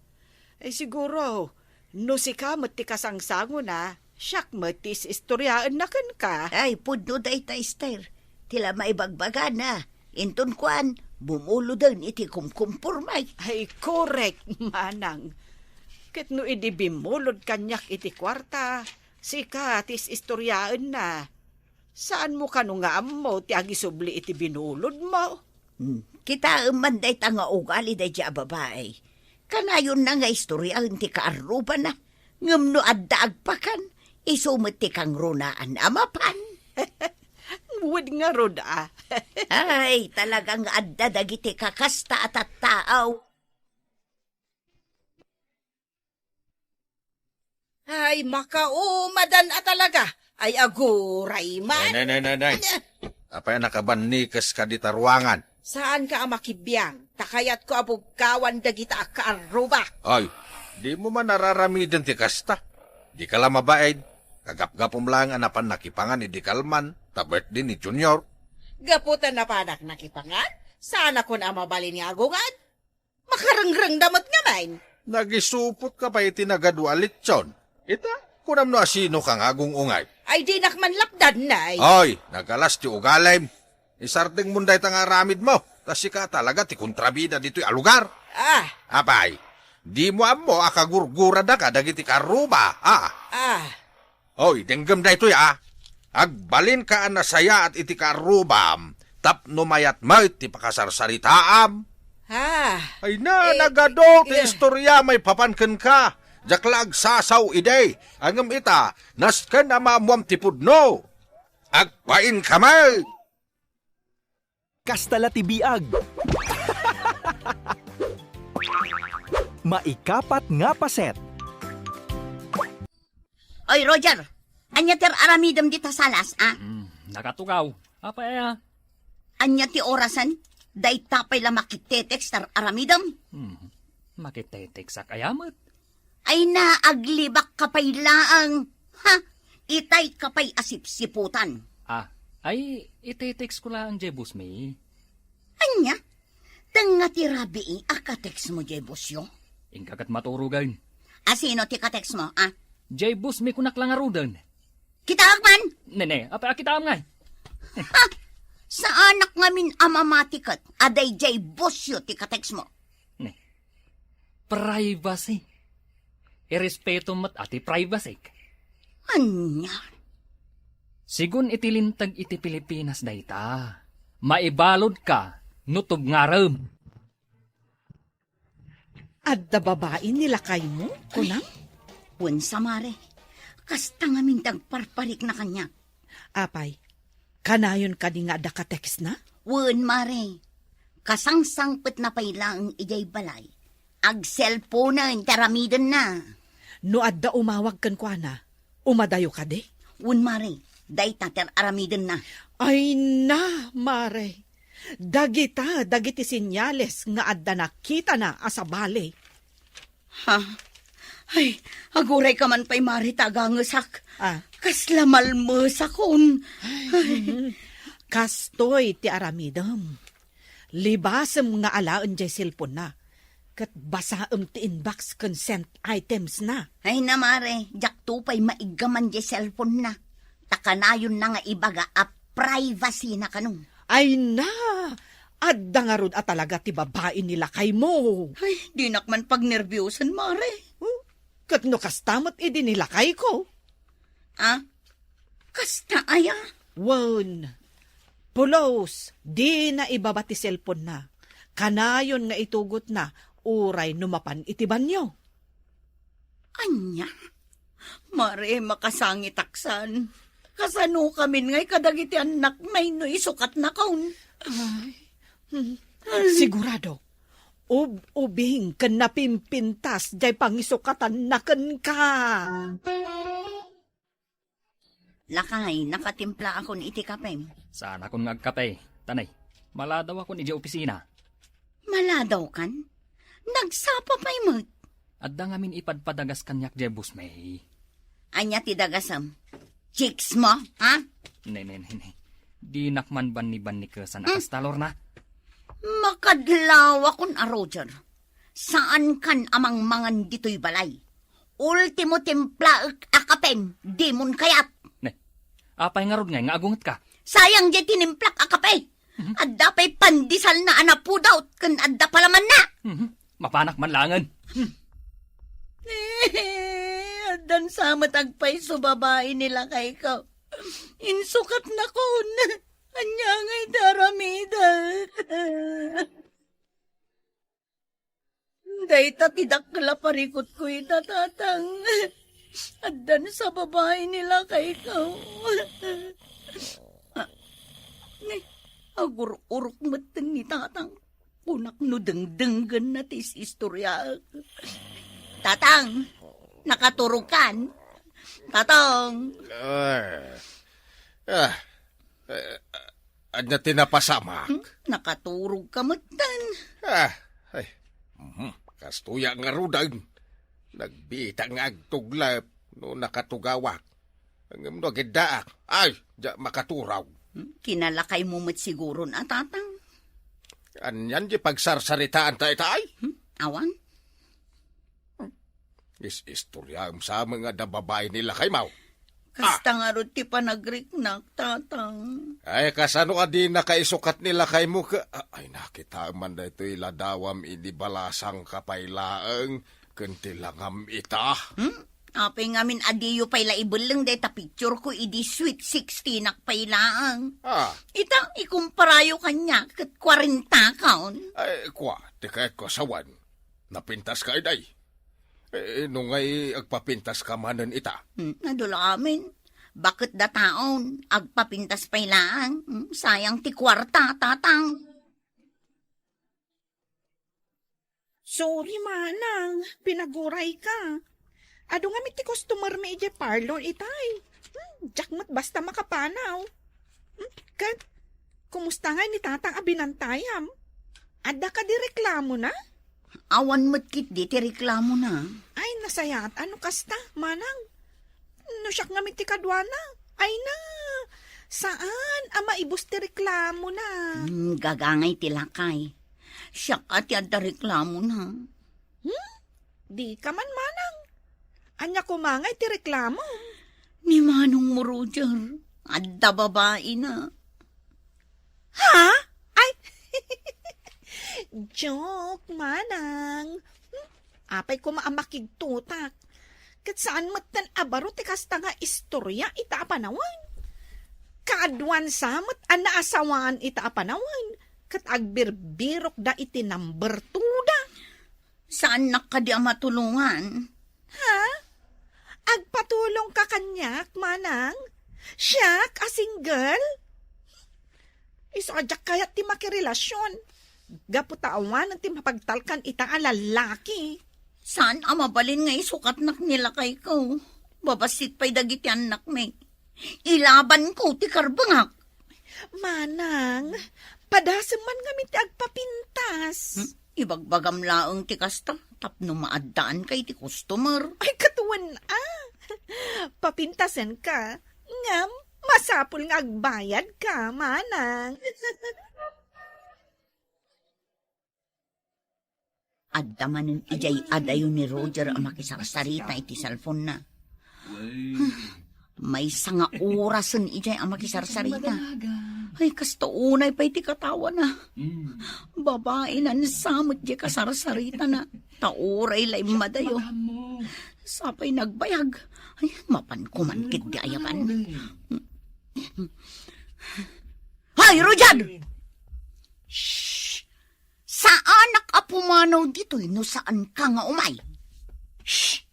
Ay, siguro, no sika met ti kasangsangona, siak met ti is-istoryaenna kenka. Ay, pudno dayta, Esther. Ti la maibagbagana, inton kuan, bumuloden iti kumkumporme. Ay, korek, manang. Ket no idi bimmulod kaniak iti kuarta, sika ti is-istoryaenna. Saanmo kano nga ammo ti agisubli iti binulodmo? Hmm. Kitaem man dayta nga ugali daydiay a babai. Kanayonna nga istoryaen ti kaarrubana, ngem no adda agpakan, isu met ti kangrunaan a mapan. Wen ngarud a. Ay, talaga nga adda dagiti kakasta a tattao. Ay, makaumadan a talaga. Ay, aguray man. Nay, nay, nay, nay, nay. Apay a nakabannikes ka dita ruangan? Saanka a makibiang, ta kayatko a bugkawan dagita a kaarruba. Ay, dimo man araramiden ti kasta. Dika la mabain, kagapgapum laeng a napan nakipangan idi kalman, ta birthday ni Junior. Gapu ta napanak nakipangan, saanakon a mabalin nga agungan. Makarengrengda met ngamin. Nagisupotka pay iti nagadu a litson. Ita, kunam no asinoka nga agung-ungay. Ay, dinak man lapdan, nay. Oy, nagalas ti ugalim. Isardengmon dayta nga aramidmo. Ta sika talaga ti kontrabida ditoy a lugar. Ah. Apay, dimo ammo a kagurguradaka dagiti kaarruba, a? Ah. Oy, denggem daytoy, a. Agbalinka a nasayaat iti kaarrubam tapno mayat met ti pakasarsaritaam. Ah, ay na, eh, nagadu ti, eh, istorya maipapan kenka. Diak la agsasaw idi. Ngem ita, nasken a maammuam ti pudno. Agbainka met. Kasta la ti biag. Maikapat nga paset. Oy, Roger, ania ti ar-aramidem dita salas, a? Hmm, nakatugaw. Apay aya? Ania ti orasen? Dayta pay la makitetext ti ar-aramidem? Hmm, makitetext ak aya met? Ay na, aglibakka pay laeng. Ha? Itayka pay a sipsiputan. Ah, ay, itetext ko laeng jay boss mi. Ania? Tengnga ti rabii a katext mo jay boss yo? Inka ket maturogen. A, sino ti katext mo, a? Jay boss mi kunak la ngaruden. Kitaak man? Nene, apay a kitaam ngay? Ha? Saanak ngamin a mamati ket a dayjay boss yo ti katext mo. Ne. Privacy. Irespetom met a ti privacy. Ania? Sigun iti linteg iti Pilipinas dayta, maibaludka no tubngarem. Adda babai ni lakaymo, kunam? Wen sa, mare. Kasta ngamin ti agparparikna kaniak. Apay, kanayon kadi nga adda ka-textna? Wen, mare. Kasangsangpetna pay laeng idiay balay. Agselponen ti aramidenna. No adda umawag kenkuana, umadayo kadi? Wen, mare, dayta ti ar-aramidenna. Ay na, mare. Dagita dagiti senyales nga adda nakitana a sabali. Ha? Ay, agurayka man pay, mare, ta agangesak. Ah. Kasla malmesakon. Ay, kastoy ti aramidem. Libasem nga alaen jay cellphone-na, ket basaem ti inbox ken sent items-na. Ay na, mare, diakto pay maiggaman jay cellphone-na. Ta kanayonna nga ibaga a privacy-na kano. Ay na! Adda ngarud a talaga ti babai ni lakaymo. Ay, dinak man pagnerbiosen, mare. Hmm? Ket no kasta met idi ni lakayko? Ah? Kasta aya? Wen, pulos, dina ibaba ti cellphone-na. Kanayon nga itugotna, uray no mapan iti banio. Ania? Mare, makasangitaksan. Kasanokamin ngay kadagiti annakna no isukatnakon? Ay, hmm. Sigurado, ub-ubing ken napimpintas jay pangisukatanna kenka. Lakay, nakatimplaakon iti kapem. Saanakon nga agkape, tanay. Maladawakon idiay opisina. Maladawkan? Nagsapa pay met. Adda ngamin ipadpadagas kaniak diay busmi. Ania ti dagasem? Chicks mo, ha? Ne, ne, ne, ne. Dinak man banni-bannikesan a Hmm? kasta, Lorna. Makadlawakon a, Roger. Saankan a mangmangan ditoy balay. Ultimo timplaek a kapem, dimon kayat. Ne, apay ngarud ngay nga agungetka? Sayang jay tinimplak a kape. Mhm. Adda pay pandisalna a napudot ken adda palamanna. Mhm. Mapanak man laengen. Addan sa met agpayso babai ni lakayko. Insukatnakon. Ania ngay ti aramidek? Dayta ti dakkel a parikutko ita, Tatang. Addan sa babai ni lakayko. Ah, ni, agur-urok metten ni Tatang. Kunak no dengdenggenna ti is-istoriaek. Tatang, nakaturogkan? Tatang. Ah, ah, eh, ania ti napasamak? Hmm? Nakaturogka metten. Ah, ay. Mhm, kastoy a ngaruden. Nagbita nga agtuglep no nakatugawak. Ngem no agiddaak, ay, diak makaturog. Hmm? Kinalakaymo met siguron a, Tatang. Anian ti pagsarsaritaanta ita, ay? Hmm? Awan? Is-istoriaem sa met nga adda babai ni lakaymo. Kasta Ah! ngarud ti panagriknak, Tatang. Ay, kasano a dinaka isukat ni lakaymo ke-, a-, ay, nakitaem man daytoy ladawam idi balasangka pay laeng ken ti langam ita. Hmm? Apay ngamin a diyo pay la ibelleng dayta picture ko idi sweet sixteenak pay laeng. Ah. Ita, ikumparayo kaniak ket kuarentakaon. Ay, kua, ti kayatko a sawen. Napintaska idiay. Eh, no ngay agpapintaska manen ita? Hmm, adu la amin. Baket dataon, agpapintas pay laeng. Hmm, sayang ti kuarta, Tatang. Sorry, Manang. Pinagurayka. Adu ngamin ti customer mi idiay parlor itay. Hmm, diak met basta makapanaw. Hmm, ket, kumusta ngay ni Tatang a binantayam? Adda kadi reklamona? Awan met ketdi ti reklamona. Ay, nasayaat a no kasta, Manang. No siak ngamin ti kaduana, ay na, saan a maibus ti reklamona. Hmm, gagangay ti lakay. Siak a ti adda reklamona. Hmm? Dika man, Manang. Ania koma ngay ti reklamo? Ni manongmo, Roger, adda babaina. Ha? Ay! Joke, Manang. Hmm? Apay koma a makigtutak. Ket saan metten a baro ti kasta nga istorya ita a panawen. Kaaduan sa met a naasawaan ita a panawen, ket agbirbirokda iti number two da. Saannak kadi a matulongan? Ha? Agpatulongka kaniak, Manang? Siak a single? Isu a diak kayat ti makirelasyon. Gapu ta awanen ti mapagtalkan ita a lallaki. Saan a mabalin nga isukatnak ni lakayko. Babassit pay dagiti annakmi. Ilabanko ti karbengak. Manang, padasem man ngamin ti agpapintas. Hmm? Ibagbagam laeng ti kasta, tapno maaddaanka iti customer. Ay, katuen a. Papintasenka, ngem masapul nga agbayadka, manang. Adda manen idiay adayo ni Roger a makisarsarita iti cellphone-na. Maysa nga orasen idiay a makisarsarita. Ay, kasta unay pay ti katawana. Babaina sa met diay kasarsaritana. Ta uray la immadayo. Sapay nagbayag. Ay, mapanko man ketdi ayaban. Hoy, Roger! Shh! Saanak a pumanaw ditoy no saanka nga umay. Shh!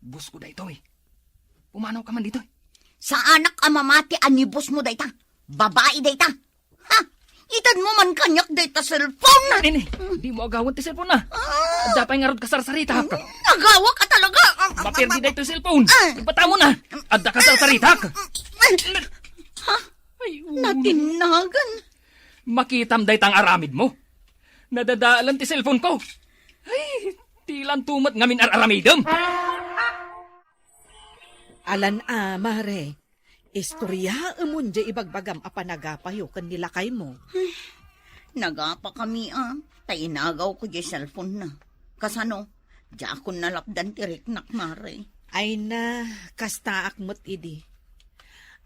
Boss ko daytoy. Pumanaw ka man ditoy. Saanak a mamati a ni boss mo dayta. Babai dayta. Ha? Itan mo man kaniak dayta cellphone. Nini, di mo agawan ti cellphone na. Ah! Adda pay ngarud kasarsaritahak. Nagawa ka talaga. Mapirdi daytoy cellphone. Ah! Ibata mo na. Adda kasarsaritahak. Ha? Ay, un- Natinnagan. Makitam dayta nga aramid mo. Nadadalan ti cellphone ko. Ay, dilanto met ngamin ar-aramidem. Alan a, mare. Istoryaemon diay ibagbagam a panagapayo ken ni lakaymo. Nagapakami a, ta inagawko diay cellphone-na. Kasano, diakon nalapdan ti riknak, mare. Ay na, kastaak met idi.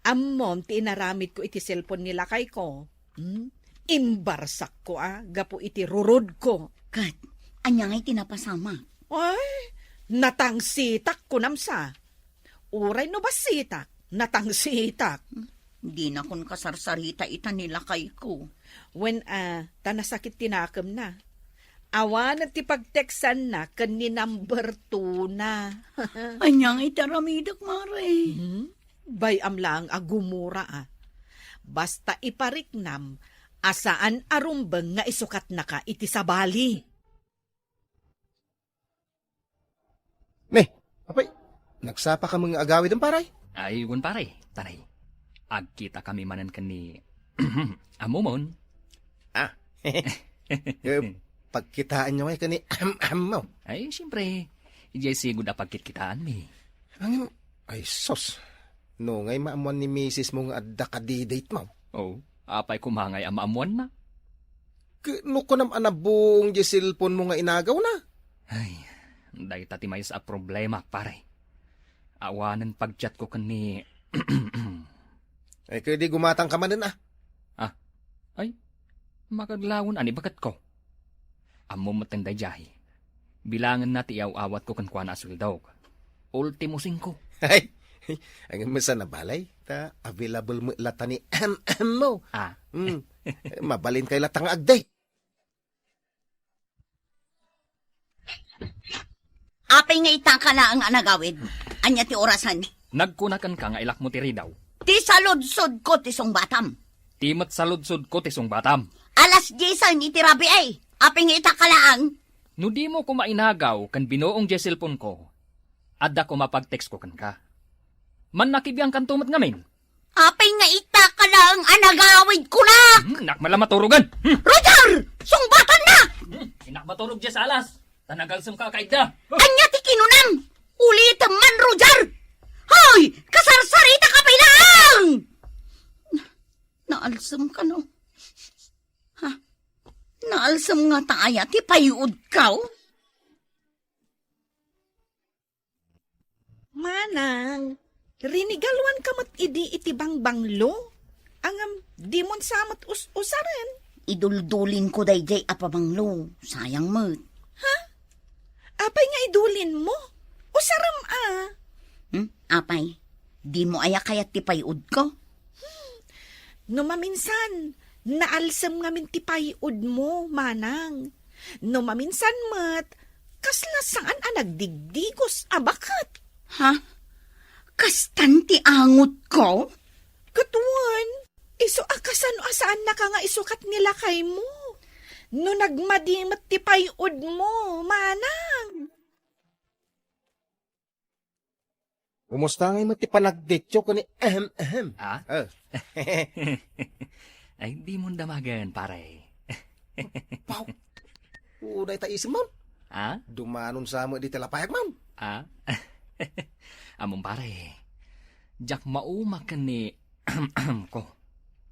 Ammom ti inaramidko iti cellphone ni lakayko. Hmm? Imbarsakko a, gapu iti rurodko. Ket, ania ngay ti napasamak? Ay, natangsitak, kunam sa. Uray no bassitak, natangsitak. Dinakon kasarsarita ita ni lakayko. Wen a, ta nasakit ti nakemna. Awanen ti pagteksanna ken ni number two na. Ania nga iti aramidek, mare? Hmm? Bay-am laeng a gumura a. Basta ipariknam a saan a rumbeng nga isukatnaka iti sabali. Ne, apay, nagsapa ka nga agawid, pare? Ay, wen, pare, tanay. Agkita kami manen ken ni Amumon. Ah. Eh, pagkitaan nyo ngay ken ni Am-, Ammo. Ay, siyempre, idiay sigud a pagkitkitaanmi. Ang, ay, sus. No, ngay maammuan ni misis mo nga adda ka-date mo. Oh, apay koma ngay a maammuanna? Ket no kunam a nabuong di cellphone mo nga inagawna? Ay, dayta ti maysa a problema, pare. Awanen pag-chat ko ken ni Ay, kadi gumatang ka manen, ah. Ah, ay, makaglawen a ni baketko. Ammo met daydiay. Bilangenna ti iaw-awatko kenkuana a sueldok. Ultimo singko. Ay, ay, ang masa na balay, ta available mo lata ni M M mo. Ah. Hmm. Mabalin kay lata nga agdate. Apay nga itaka laeng a nagawid? Ania ti orasen? Nagkunakenka nga ilakmo ti ridaw. Ti saludsodko ti sungbatam. Ti met saludsodko ti sungbatam. Alas diesen iti rabii. Apay nga itaka laeng? No dimo koma inagaw ken binuong diay cellphone-ko, adda koma pag-text-ko kenka. Mannakibiangkanto met ngamin. Apay nga itaka laeng a nagawid kunak? Hmm, nakmala maturogan. Hmm. Roger! Sungbatanna! Hmm, inak maturog diay salas. Ta nagalsem ka kaidda. Ania ti kinunam? Ulitem man, Roger! Hoy! Kasarsarita ka pay laeng! Na-, naalsem ka, no? Ha? Naalsem ngata aya ti payuodko? Manang, rinigaluanka met idi iti bangbanglo? Ngem dimon sa met us-usaren? Iduldulinko daydiay a pabanglo. Sayang met. Ha? Apay nga idulinmo? Usarem a. Hmm? Apay, dimo aya kayat ti payuodko? Hmm. No maminsan, naalsem ngamin ti payuodmo, manang. No maminsan met, kasla saan a nagdigdigos a baket. Ha? Kastan ti angotko? Ket wen, isu a kasano a saannaka nga isukat ni lakaymo. No nagmadi met ti pay-odmo, manang. Kumusta ngay met ti panagdetyo ken ni ehem, ehem? Ah? Ah. Ay, di mon damagen, pare. Pau. Uday ta isim, Mam. Ah? Dumanon sa met di talapayag, Mam. Ah? Ammom, pare. Diak mauma ken ni ko.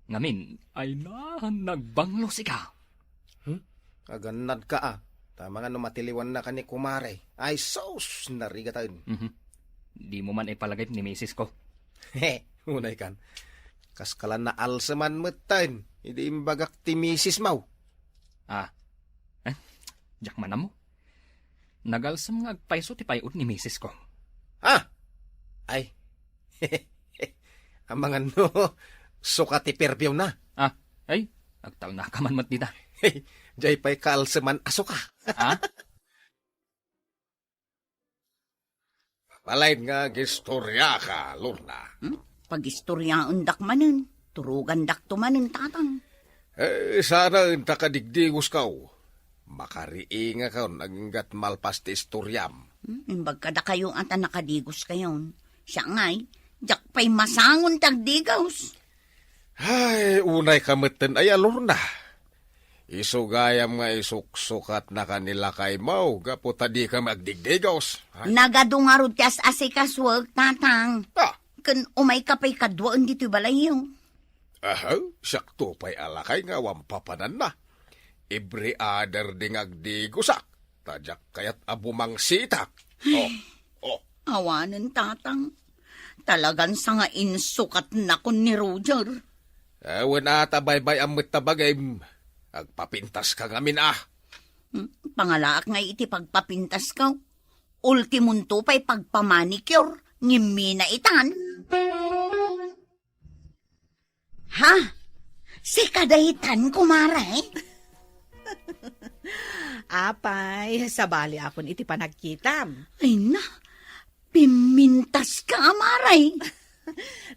Ngamin, ay na, nagbanglo sika. Hmm? Agannad ka, ah. Tama nga no matiliwan na ka ni kumare. Ay, sus! Narigatan. Mhm. Di mo man ipalagip ni misis ko. He, unay kan. Kas kalan naalseman metten. Idi imbagak ti misis mo. Ah. Eh, diak man ammo. Nagalsem nga agpayso ti pay-od ni misis ko. Ah! Ay. Amangan no, suka ti perfume na. Ah, ay, agtalna ka man met dita. Jay pay kaalseman a suka. Ah? Palain nga agistoriaka, Lorna. Hmm? Pagistoriaendak manen. Turogandakto manen, tatang. Eh, saan ta kadigdigoskaw. Makariingakon aginggat malpas ti istoriam. Hmm, imbag kadakayo a ta nakadigoskayon. Siak ngay, diak pay masangon ti agdigos. Ay, unay ka metten ay, a Lorna. Isu gayam nga isuksukatnaka ni lakaymo gapu ta dika agdigdigos. Ay. Nagadu ngarud ti as-asikasuek, tatang. Ah. Ken umayka pay kaduaen ditoy balayyo. Aha, siakto pay a lakay nga awan papananna. Every other day nga agdigosak, ta diak kayat a bumangsitak. Oh, oh. Awanen, tatang. Talagan sa nga insukatnakon ni Roger. Eh, wen a ta baybay-am met ta bagim, agpapintaska ngamin a. Hmm, pangalaak ngay iti pagpapintasko. Ultimonto pay pagpamanicure, ngimmi na itan. Ha? Sika daytan, kumare? Apay, sabali akon iti panagkitam. Ay na, pimmintaska, mare.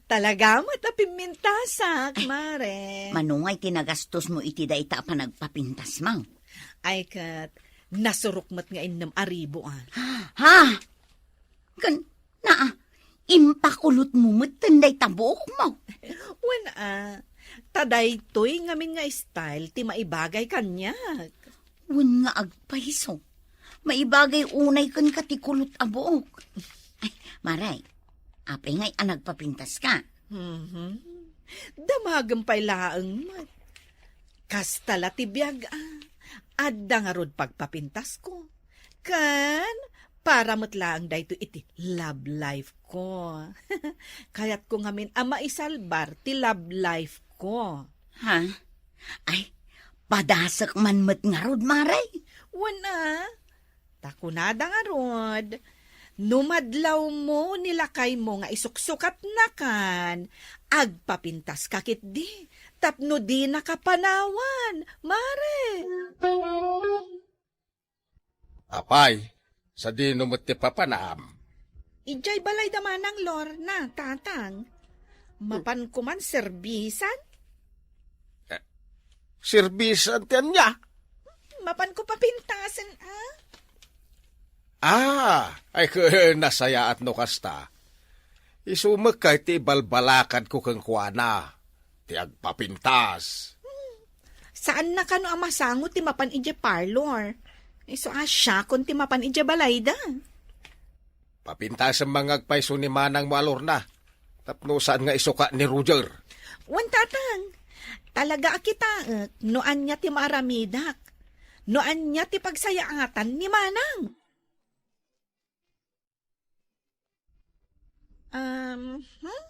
Talaga met a pimmintasak, mare. Mano ngay ti nagastos mo iti dayta a panagpapintas mo? Ay ket, nasurok met nga innem a ribu, ah. Ha? Ken, naa, impakulot mo met ten dayta buok mo. Wen, ah, ta daytoy ngamin nga style ti maibagay kaniak. Wen nga agpayso, maibagay unay kenka ti kulot a buok. Ay, mare, apay ngay a nagpapintaska? Mhm. Damagem pay laeng met. Kasta la ti biag, ah. Adda ngarud pagpapintasko. Ken, para met laeng daytoy iti love life ko. Kayatko ngamin a maisalbar ti love life ko. Ha? Ay, padasek man met ngarud, mare. Wen a, ta kunada ngarud, no madlawmo ni lakaymo nga isuksukatnakan, agpapintaska ketdi, tapno dinaka panawan, mare. Apay, sadino met ti papanam? Idiay balay da manang Lorna, tatang. Mapanko man serbisan? Eh, serbisan ti ania? Mapanko papintasen, ah? Ah, ay, ke-, nasayaat no kasta. Isu met kay ti balbalakadko kenkuana, ti agpapintas. Hmm. Saanna kano a masango ti mapan idiay parlor? Isu a siakon ti mapan idiay balayda. Papintasem man nga agpayso ni manangmo a Lorna, tapno saan nga isuka ni Roger. Wen, tatang, talaga a kitaek no ania ti maaramidak, no ania ti pagsayaatan ni manang. Um, hmm?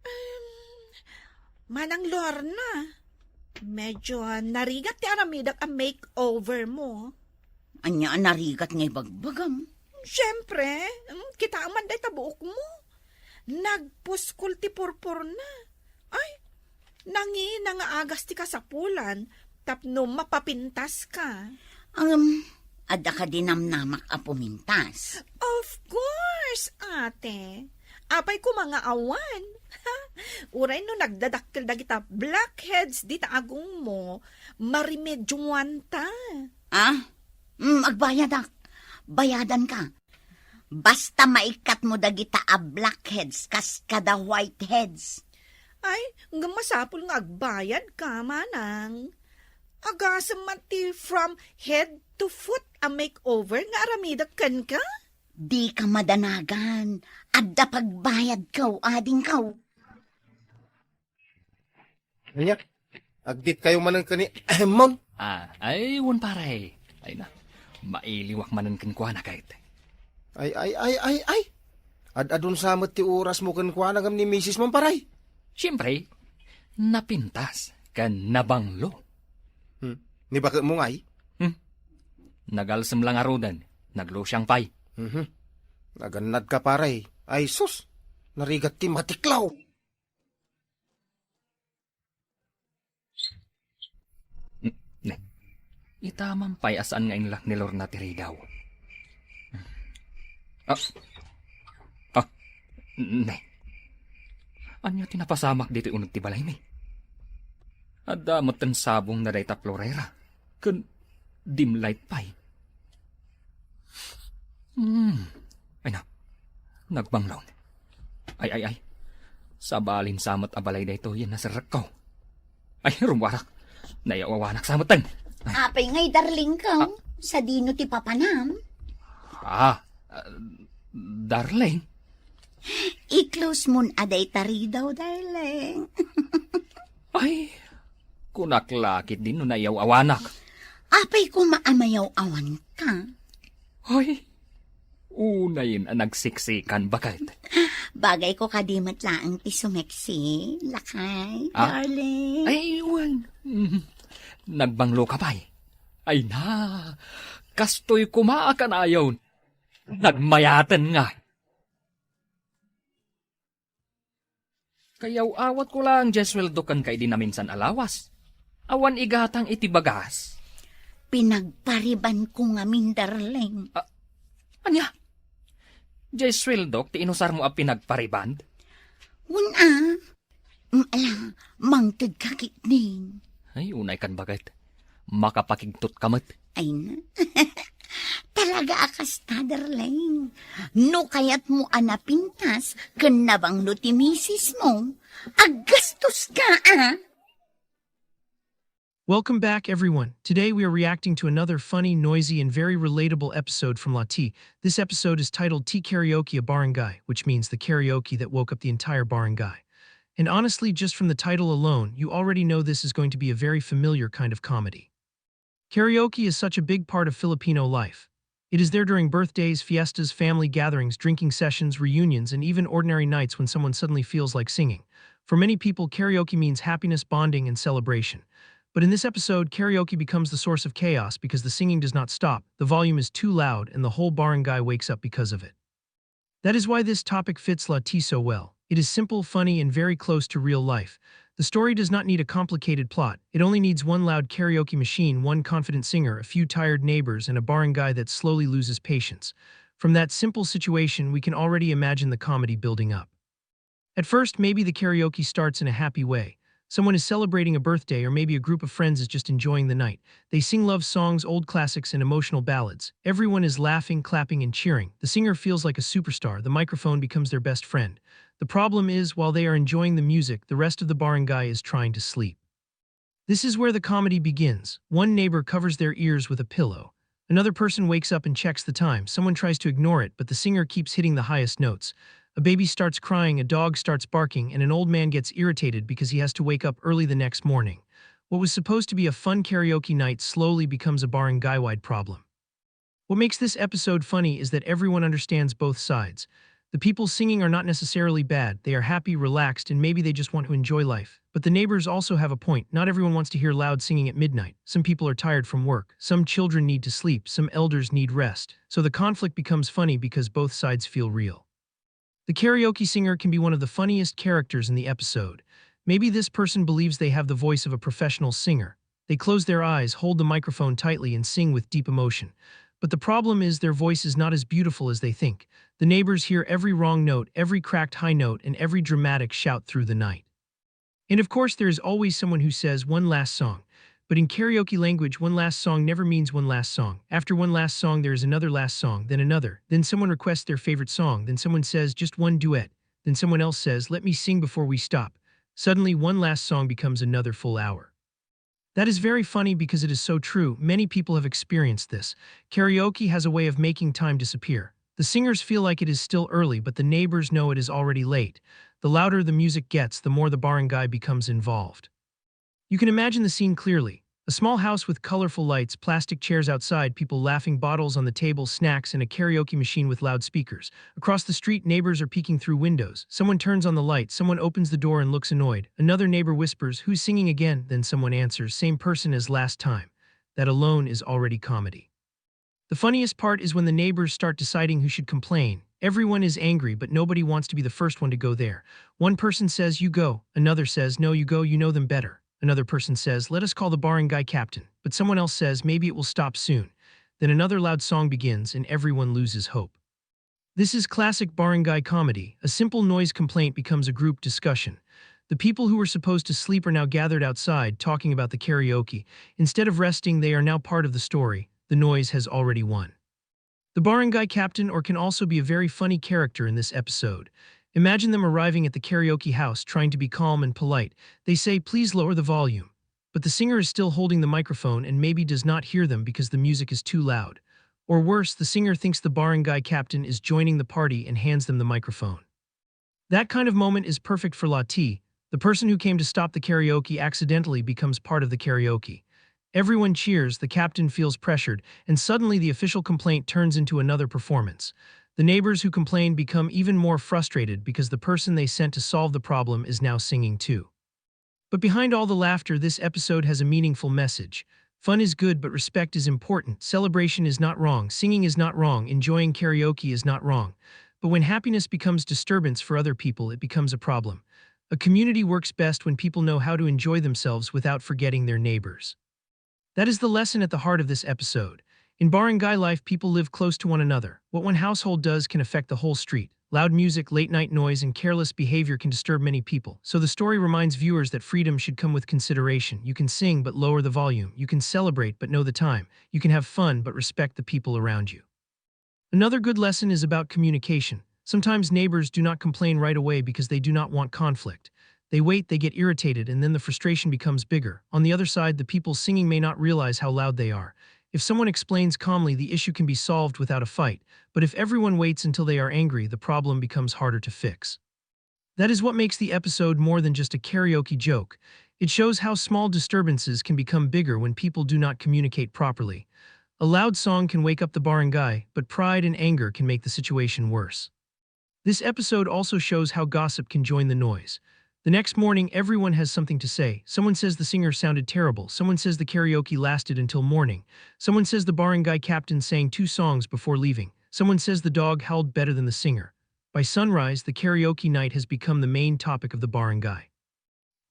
Um, Manang Lorna, medyo narigat ti aramidak a makeover mo. Ania a narigat nga ibagbagam? Siyempre, mm, kita man dayta buok mo. Nagpuskol ti purpurna. Ay, nangina nga agas ti kasapulan tapno mapapintas ka. Um, adda kadi namnamak a pumintas? Of course, ate. Apay koma nga awan. Uray no nagdadakkel dagita blackheads dita agongmo, maremedioanta. Ah? Mm, agbayadak. Bayadanka. Basta maikkatmo dagita a blackheads kas kada whiteheads. Ay, ngem masapul nga agbayadka, manang. Agasem man ti from head to foot a makeover nga aramidek kenka? Dika madanagan. Adda pagbayadko, adingko. Ania? Agditkayo manen ken ni Mon? Ah, ay, wen, pare. Ay na, mailiwak manen kenkuana ket. Ay, ay, ay, ay, ay. Ad-adun sa met ti orasmo kenkuana ngem ni misis mo, pare? Siempre, napintas ken nabanglo. Hmm. Ni baketmo ngay? Hmm. Nagalsem la ngaruden, naglusiang pay. Mhm. Nagannadka, pare. Ay, sus. Narigat ti matiklaw. Ne. Ita man pay a saan nga inlak ni Lorna ti ridaw. Ah. Ah. Ne. Ania ti napasamak ditoy uneg ti balaymi? Adda metten sabongna dayta florera. Ken dim light pay. Hmm. Ay na. Nagbanglaw. Ay, ay, ay. Sabalin sa met a balay daytoy a naserrekko. Ay, rummuarak. Naiaw-awanak sa metten. Apay ngay, darling ko? Ah. Sadino ti papanam? Ah, ah, darling? I-close mon a dayta ridaw, darling. Ay, kunak la ketdin no naiaw-awanak. Apay koma a mayaw-awanka? Ay, unayen a nagseksikan, baket. Bagayko kadi met laeng ti sumeksi, lakay, ah? Darling. Ay, wen. Mm. Nagbangloka pay. Ay na, kastoy koma a kanayon. Nagmayaten nga. Kayaw-awatko laeng diay sueldo kenka idi naminsan a lawas. Awan igatang iti bagas. Pinagparibanko ngamin, darling. Ah, ania? Diay sueldok ti inusarmo a pinagpariband? Wen a. Mm, ala, mangtedka ketdin. Ay, unaykan, baket. Makapakigtotka met. Ay na. Talaga a kasta, darling. No kayatmo a napintas ken nabanglo ti misismo, aggastoska, a. Welcome back, everyone. Today we are reacting to another funny, noisy, and very relatable episode from La T. This episode is titled Ti Karaoke a Barangay, which means the karaoke that woke up the entire barangay. And honestly, just from the title alone, you already know this is going to be a very familiar kind of comedy. Karaoke is such a big part of Filipino life. It is there during birthdays, fiestas, family gatherings, drinking sessions, reunions, and even ordinary nights when someone suddenly feels like singing. For many people, karaoke means happiness, bonding, and celebration. But in this episode, karaoke becomes the source of chaos because the singing does not stop, the volume is too loud, and the whole barangay wakes up because of it. That is why this topic fits La T so well. It is simple, funny, and very close to real life. The story does not need a complicated plot. It only needs one loud karaoke machine, one confident singer, a few tired neighbors, and a barangay that slowly loses patience. From that simple situation, we can already imagine the comedy building up. At first, maybe the karaoke starts in a happy way. Someone is celebrating a birthday, or maybe a group of friends is just enjoying the night. They sing love songs, old classics, and emotional ballads. Everyone is laughing, clapping, and cheering. The singer feels like a superstar. The microphone becomes their best friend. The problem is, while they are enjoying the music, the rest of the barangay is trying to sleep. This is where the comedy begins. One neighbor covers their ears with a pillow. Another person wakes up and checks the time. Someone tries to ignore it, but the singer keeps hitting the highest notes. A baby starts crying, a dog starts barking, and an old man gets irritated because he has to wake up early the next morning. What was supposed to be a fun karaoke night slowly becomes a barangay-wide problem. What makes this episode funny is that everyone understands both sides. The people singing are not necessarily bad, they are happy, relaxed, and maybe they just want to enjoy life. But the neighbors also have a point. Not everyone wants to hear loud singing at midnight. Some people are tired from work, some children need to sleep, some elders need rest. So the conflict becomes funny because both sides feel real. The karaoke singer can be one of the funniest characters in the episode. Maybe this person believes they have the voice of a professional singer. They close their eyes, hold the microphone tightly, and sing with deep emotion. But the problem is their voice is not as beautiful as they think. The neighbors hear every wrong note, every cracked high note, and every dramatic shout through the night. And of course, there is always someone who says one last song. But in karaoke language, one last song never means one last song. After one last song, there is another last song, then another. Then someone requests their favorite song, then someone says just one duet, then someone else says, "Let me sing before we stop." Suddenly, one last song becomes another full hour. That is very funny because it is so true. Many people have experienced this. Karaoke has a way of making time disappear. The singers feel like it is still early, but the neighbors know it is already late. The louder the music gets, the more the barangay becomes involved. You can imagine the scene clearly. A small house with colorful lights, plastic chairs outside, people laughing, bottles on the table, snacks, and a karaoke machine with loudspeakers. Across the street, neighbors are peeking through windows. Someone turns on the light, someone opens the door and looks annoyed. Another neighbor whispers, "Who's singing again?" Then someone answers, "Same person as last time." That alone is already comedy. The funniest part is when the neighbors start deciding who should complain. Everyone is angry, but nobody wants to be the first one to go there. One person says, "You go." Another says, "No, you go, you know them better." Another person says, "Let us call the barangay captain." But someone else says, "Maybe it will stop soon." Then another loud song begins, and everyone loses hope. This is classic barangay comedy. A simple noise complaint becomes a group discussion. The people who were supposed to sleep are now gathered outside talking about the karaoke. Instead of resting, they are now part of the story. The noise has already won. The barangay captain or can also be a very funny character in this episode. Imagine them arriving at the karaoke house trying to be calm and polite. They say, "Please lower the volume." But the singer is still holding the microphone and maybe does not hear them because the music is too loud. Or worse, the singer thinks the barangay captain is joining the party and hands them the microphone. That kind of moment is perfect for Lati. The person who came to stop the karaoke accidentally becomes part of the karaoke. Everyone cheers, the captain feels pressured, and suddenly the official complaint turns into another performance. The neighbors who complain become even more frustrated because the person they sent to solve the problem is now singing too. But behind all the laughter, this episode has a meaningful message. Fun is good, but respect is important. Celebration is not wrong. Singing is not wrong. Enjoying karaoke is not wrong. But when happiness becomes disturbance for other people, it becomes a problem. A community works best when people know how to enjoy themselves without forgetting their neighbors. That is the lesson at the heart of this episode. In barangay life, people live close to one another. What one household does can affect the whole street. Loud music, late night noise, and careless behavior can disturb many people. So the story reminds viewers that freedom should come with consideration. You can sing, but lower the volume. You can celebrate, but know the time. You can have fun, but respect the people around you. Another good lesson is about communication. Sometimes neighbors do not complain right away because they do not want conflict. They wait, they get irritated, and then the frustration becomes bigger. On the other side, the people singing may not realize how loud they are. If someone explains calmly, the issue can be solved without a fight, but if everyone waits until they are angry, the problem becomes harder to fix. That is what makes the episode more than just a karaoke joke. It shows how small disturbances can become bigger when people do not communicate properly. A loud song can wake up the barangay, but pride and anger can make the situation worse. This episode also shows how gossip can join the noise. The next morning, everyone has something to say. Someone says the singer sounded terrible. Someone says the karaoke lasted until morning. Someone says the barangay captain sang two songs before leaving. Someone says the dog howled better than the singer. By sunrise, the karaoke night has become the main topic of the barangay.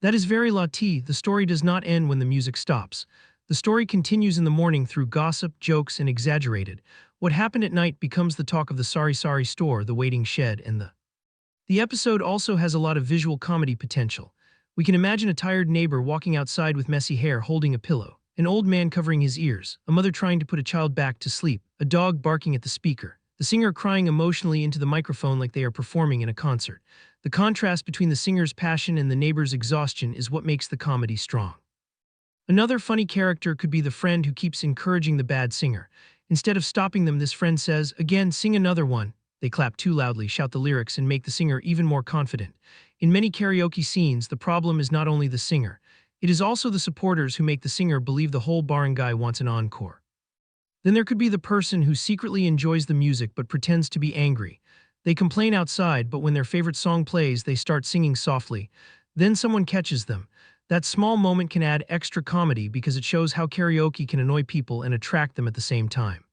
That is very Lati. The story does not end when the music stops. The story continues in the morning through gossip, jokes, and exaggerated. What happened at night becomes the talk of the sari-sari store, the waiting shed, and the The episode also has a lot of visual comedy potential. We can imagine a tired neighbor walking outside with messy hair holding a pillow, an old man covering his ears, a mother trying to put a child back to sleep, a dog barking at the speaker, the singer crying emotionally into the microphone like they are performing in a concert. The contrast between the singer's passion and the neighbor's exhaustion is what makes the comedy strong. Another funny character could be the friend who keeps encouraging the bad singer. Instead of stopping them, this friend says, "Again, sing another one." They clap too loudly, shout the lyrics, and make the singer even more confident. In many karaoke scenes, the problem is not only the singer. It is also the supporters who make the singer believe the whole barangay wants an encore. Then there could be the person who secretly enjoys the music but pretends to be angry. They complain outside, but when their favorite song plays, they start singing softly. Then someone catches them. That small moment can add extra comedy because it shows how karaoke can annoy people and attract them at the same time.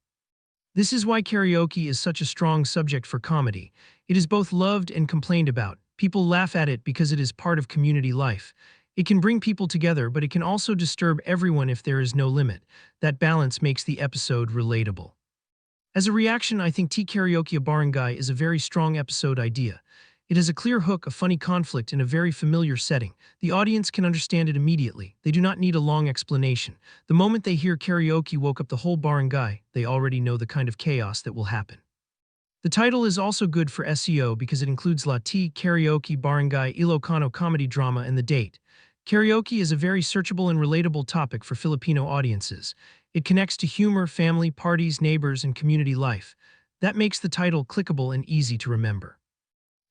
This is why karaoke is such a strong subject for comedy. It is both loved and complained about. People laugh at it because it is part of community life. It can bring people together, but it can also disturb everyone if there is no limit. That balance makes the episode relatable. As a reaction, I think Tea Karaoke a Barangay is a very strong episode idea. It has a clear hook, a funny conflict in a very familiar setting. The audience can understand it immediately. They do not need a long explanation. The moment they hear karaoke woke up the whole barangay, they already know the kind of chaos that will happen. The title is also good for S E O because it includes La Tea Karaoke Barangay Ilocano comedy drama and the date. Karaoke is a very searchable and relatable topic for Filipino audiences. It connects to humor, family, parties, neighbors, and community life. That makes the title clickable and easy to remember.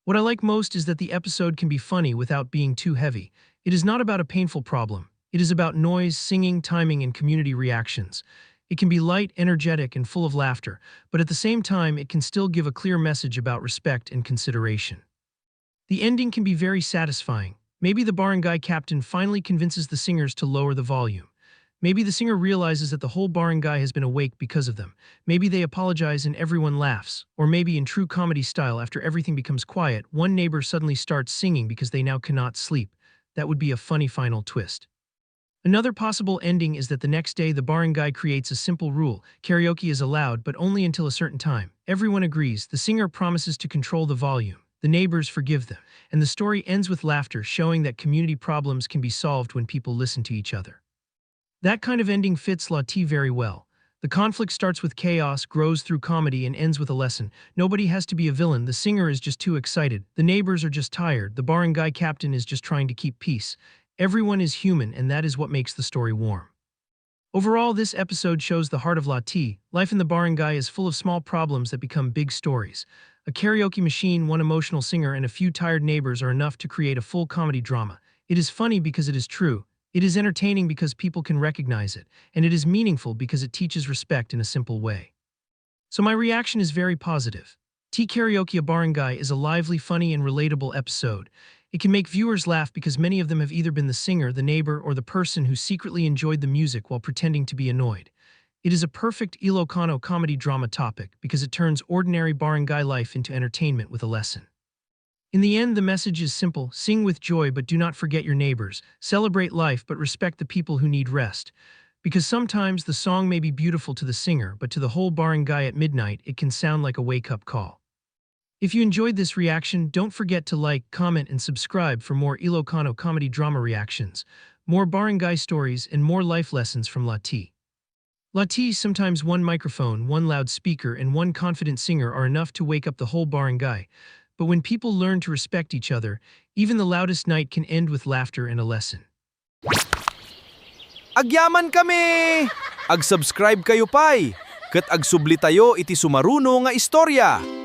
What I like most is that the episode can be funny without being too heavy. It is not about a painful problem. It is about noise, singing, timing, and community reactions. It can be light, energetic, and full of laughter, but at the same time, it can still give a clear message about respect and consideration. The ending can be very satisfying. Maybe the barangay captain finally convinces the singers to lower the volume. Maybe the singer realizes that the whole barangay has been awake because of them. Maybe they apologize and everyone laughs. Or maybe, in true comedy style, after everything becomes quiet, one neighbor suddenly starts singing because they now cannot sleep. That would be a funny final twist. Another possible ending is that the next day the barangay creates a simple rule: karaoke is allowed, but only until a certain time. Everyone agrees, the singer promises to control the volume, the neighbors forgive them, and the story ends with laughter, showing that community problems can be solved when people listen to each other. That kind of ending fits La Tea very well. The conflict starts with chaos, grows through comedy, and ends with a lesson. Nobody has to be a villain, the singer is just too excited, the neighbors are just tired, the barangay captain is just trying to keep peace. Everyone is human, and that is what makes the story warm. Overall, this episode shows the heart of La Tea. Life in the barangay is full of small problems that become big stories. A karaoke machine, one emotional singer, and a few tired neighbors are enough to create a full comedy drama. It is funny because it is true, it is entertaining because people can recognize it, and it is meaningful because it teaches respect in a simple way. So my reaction is very positive. Tea Karaoke a Barangay is a lively, funny, and relatable episode. It can make viewers laugh because many of them have either been the singer, the neighbor, or the person who secretly enjoyed the music while pretending to be annoyed. It is a perfect Ilocano comedy drama topic because it turns ordinary barangay life into entertainment with a lesson. In the end, the message is simple: sing with joy, but do not forget your neighbors. Celebrate life, but respect the people who need rest. Because sometimes the song may be beautiful to the singer, but to the whole barangay at midnight, it can sound like a wake-up call. If you enjoyed this reaction, don't forget to like, comment, and subscribe for more Ilocano comedy drama reactions, more barangay stories, and more life lessons from La Tea. La Tea, sometimes one microphone, one loudspeaker, and one confident singer are enough to wake up the whole barangay. But when people learn to respect each other, even the loudest night can end with laughter and a lesson. Agyaman kami! Ag-subscribe kayo pay, ket agsublitayo iti sumaruno nga istorya.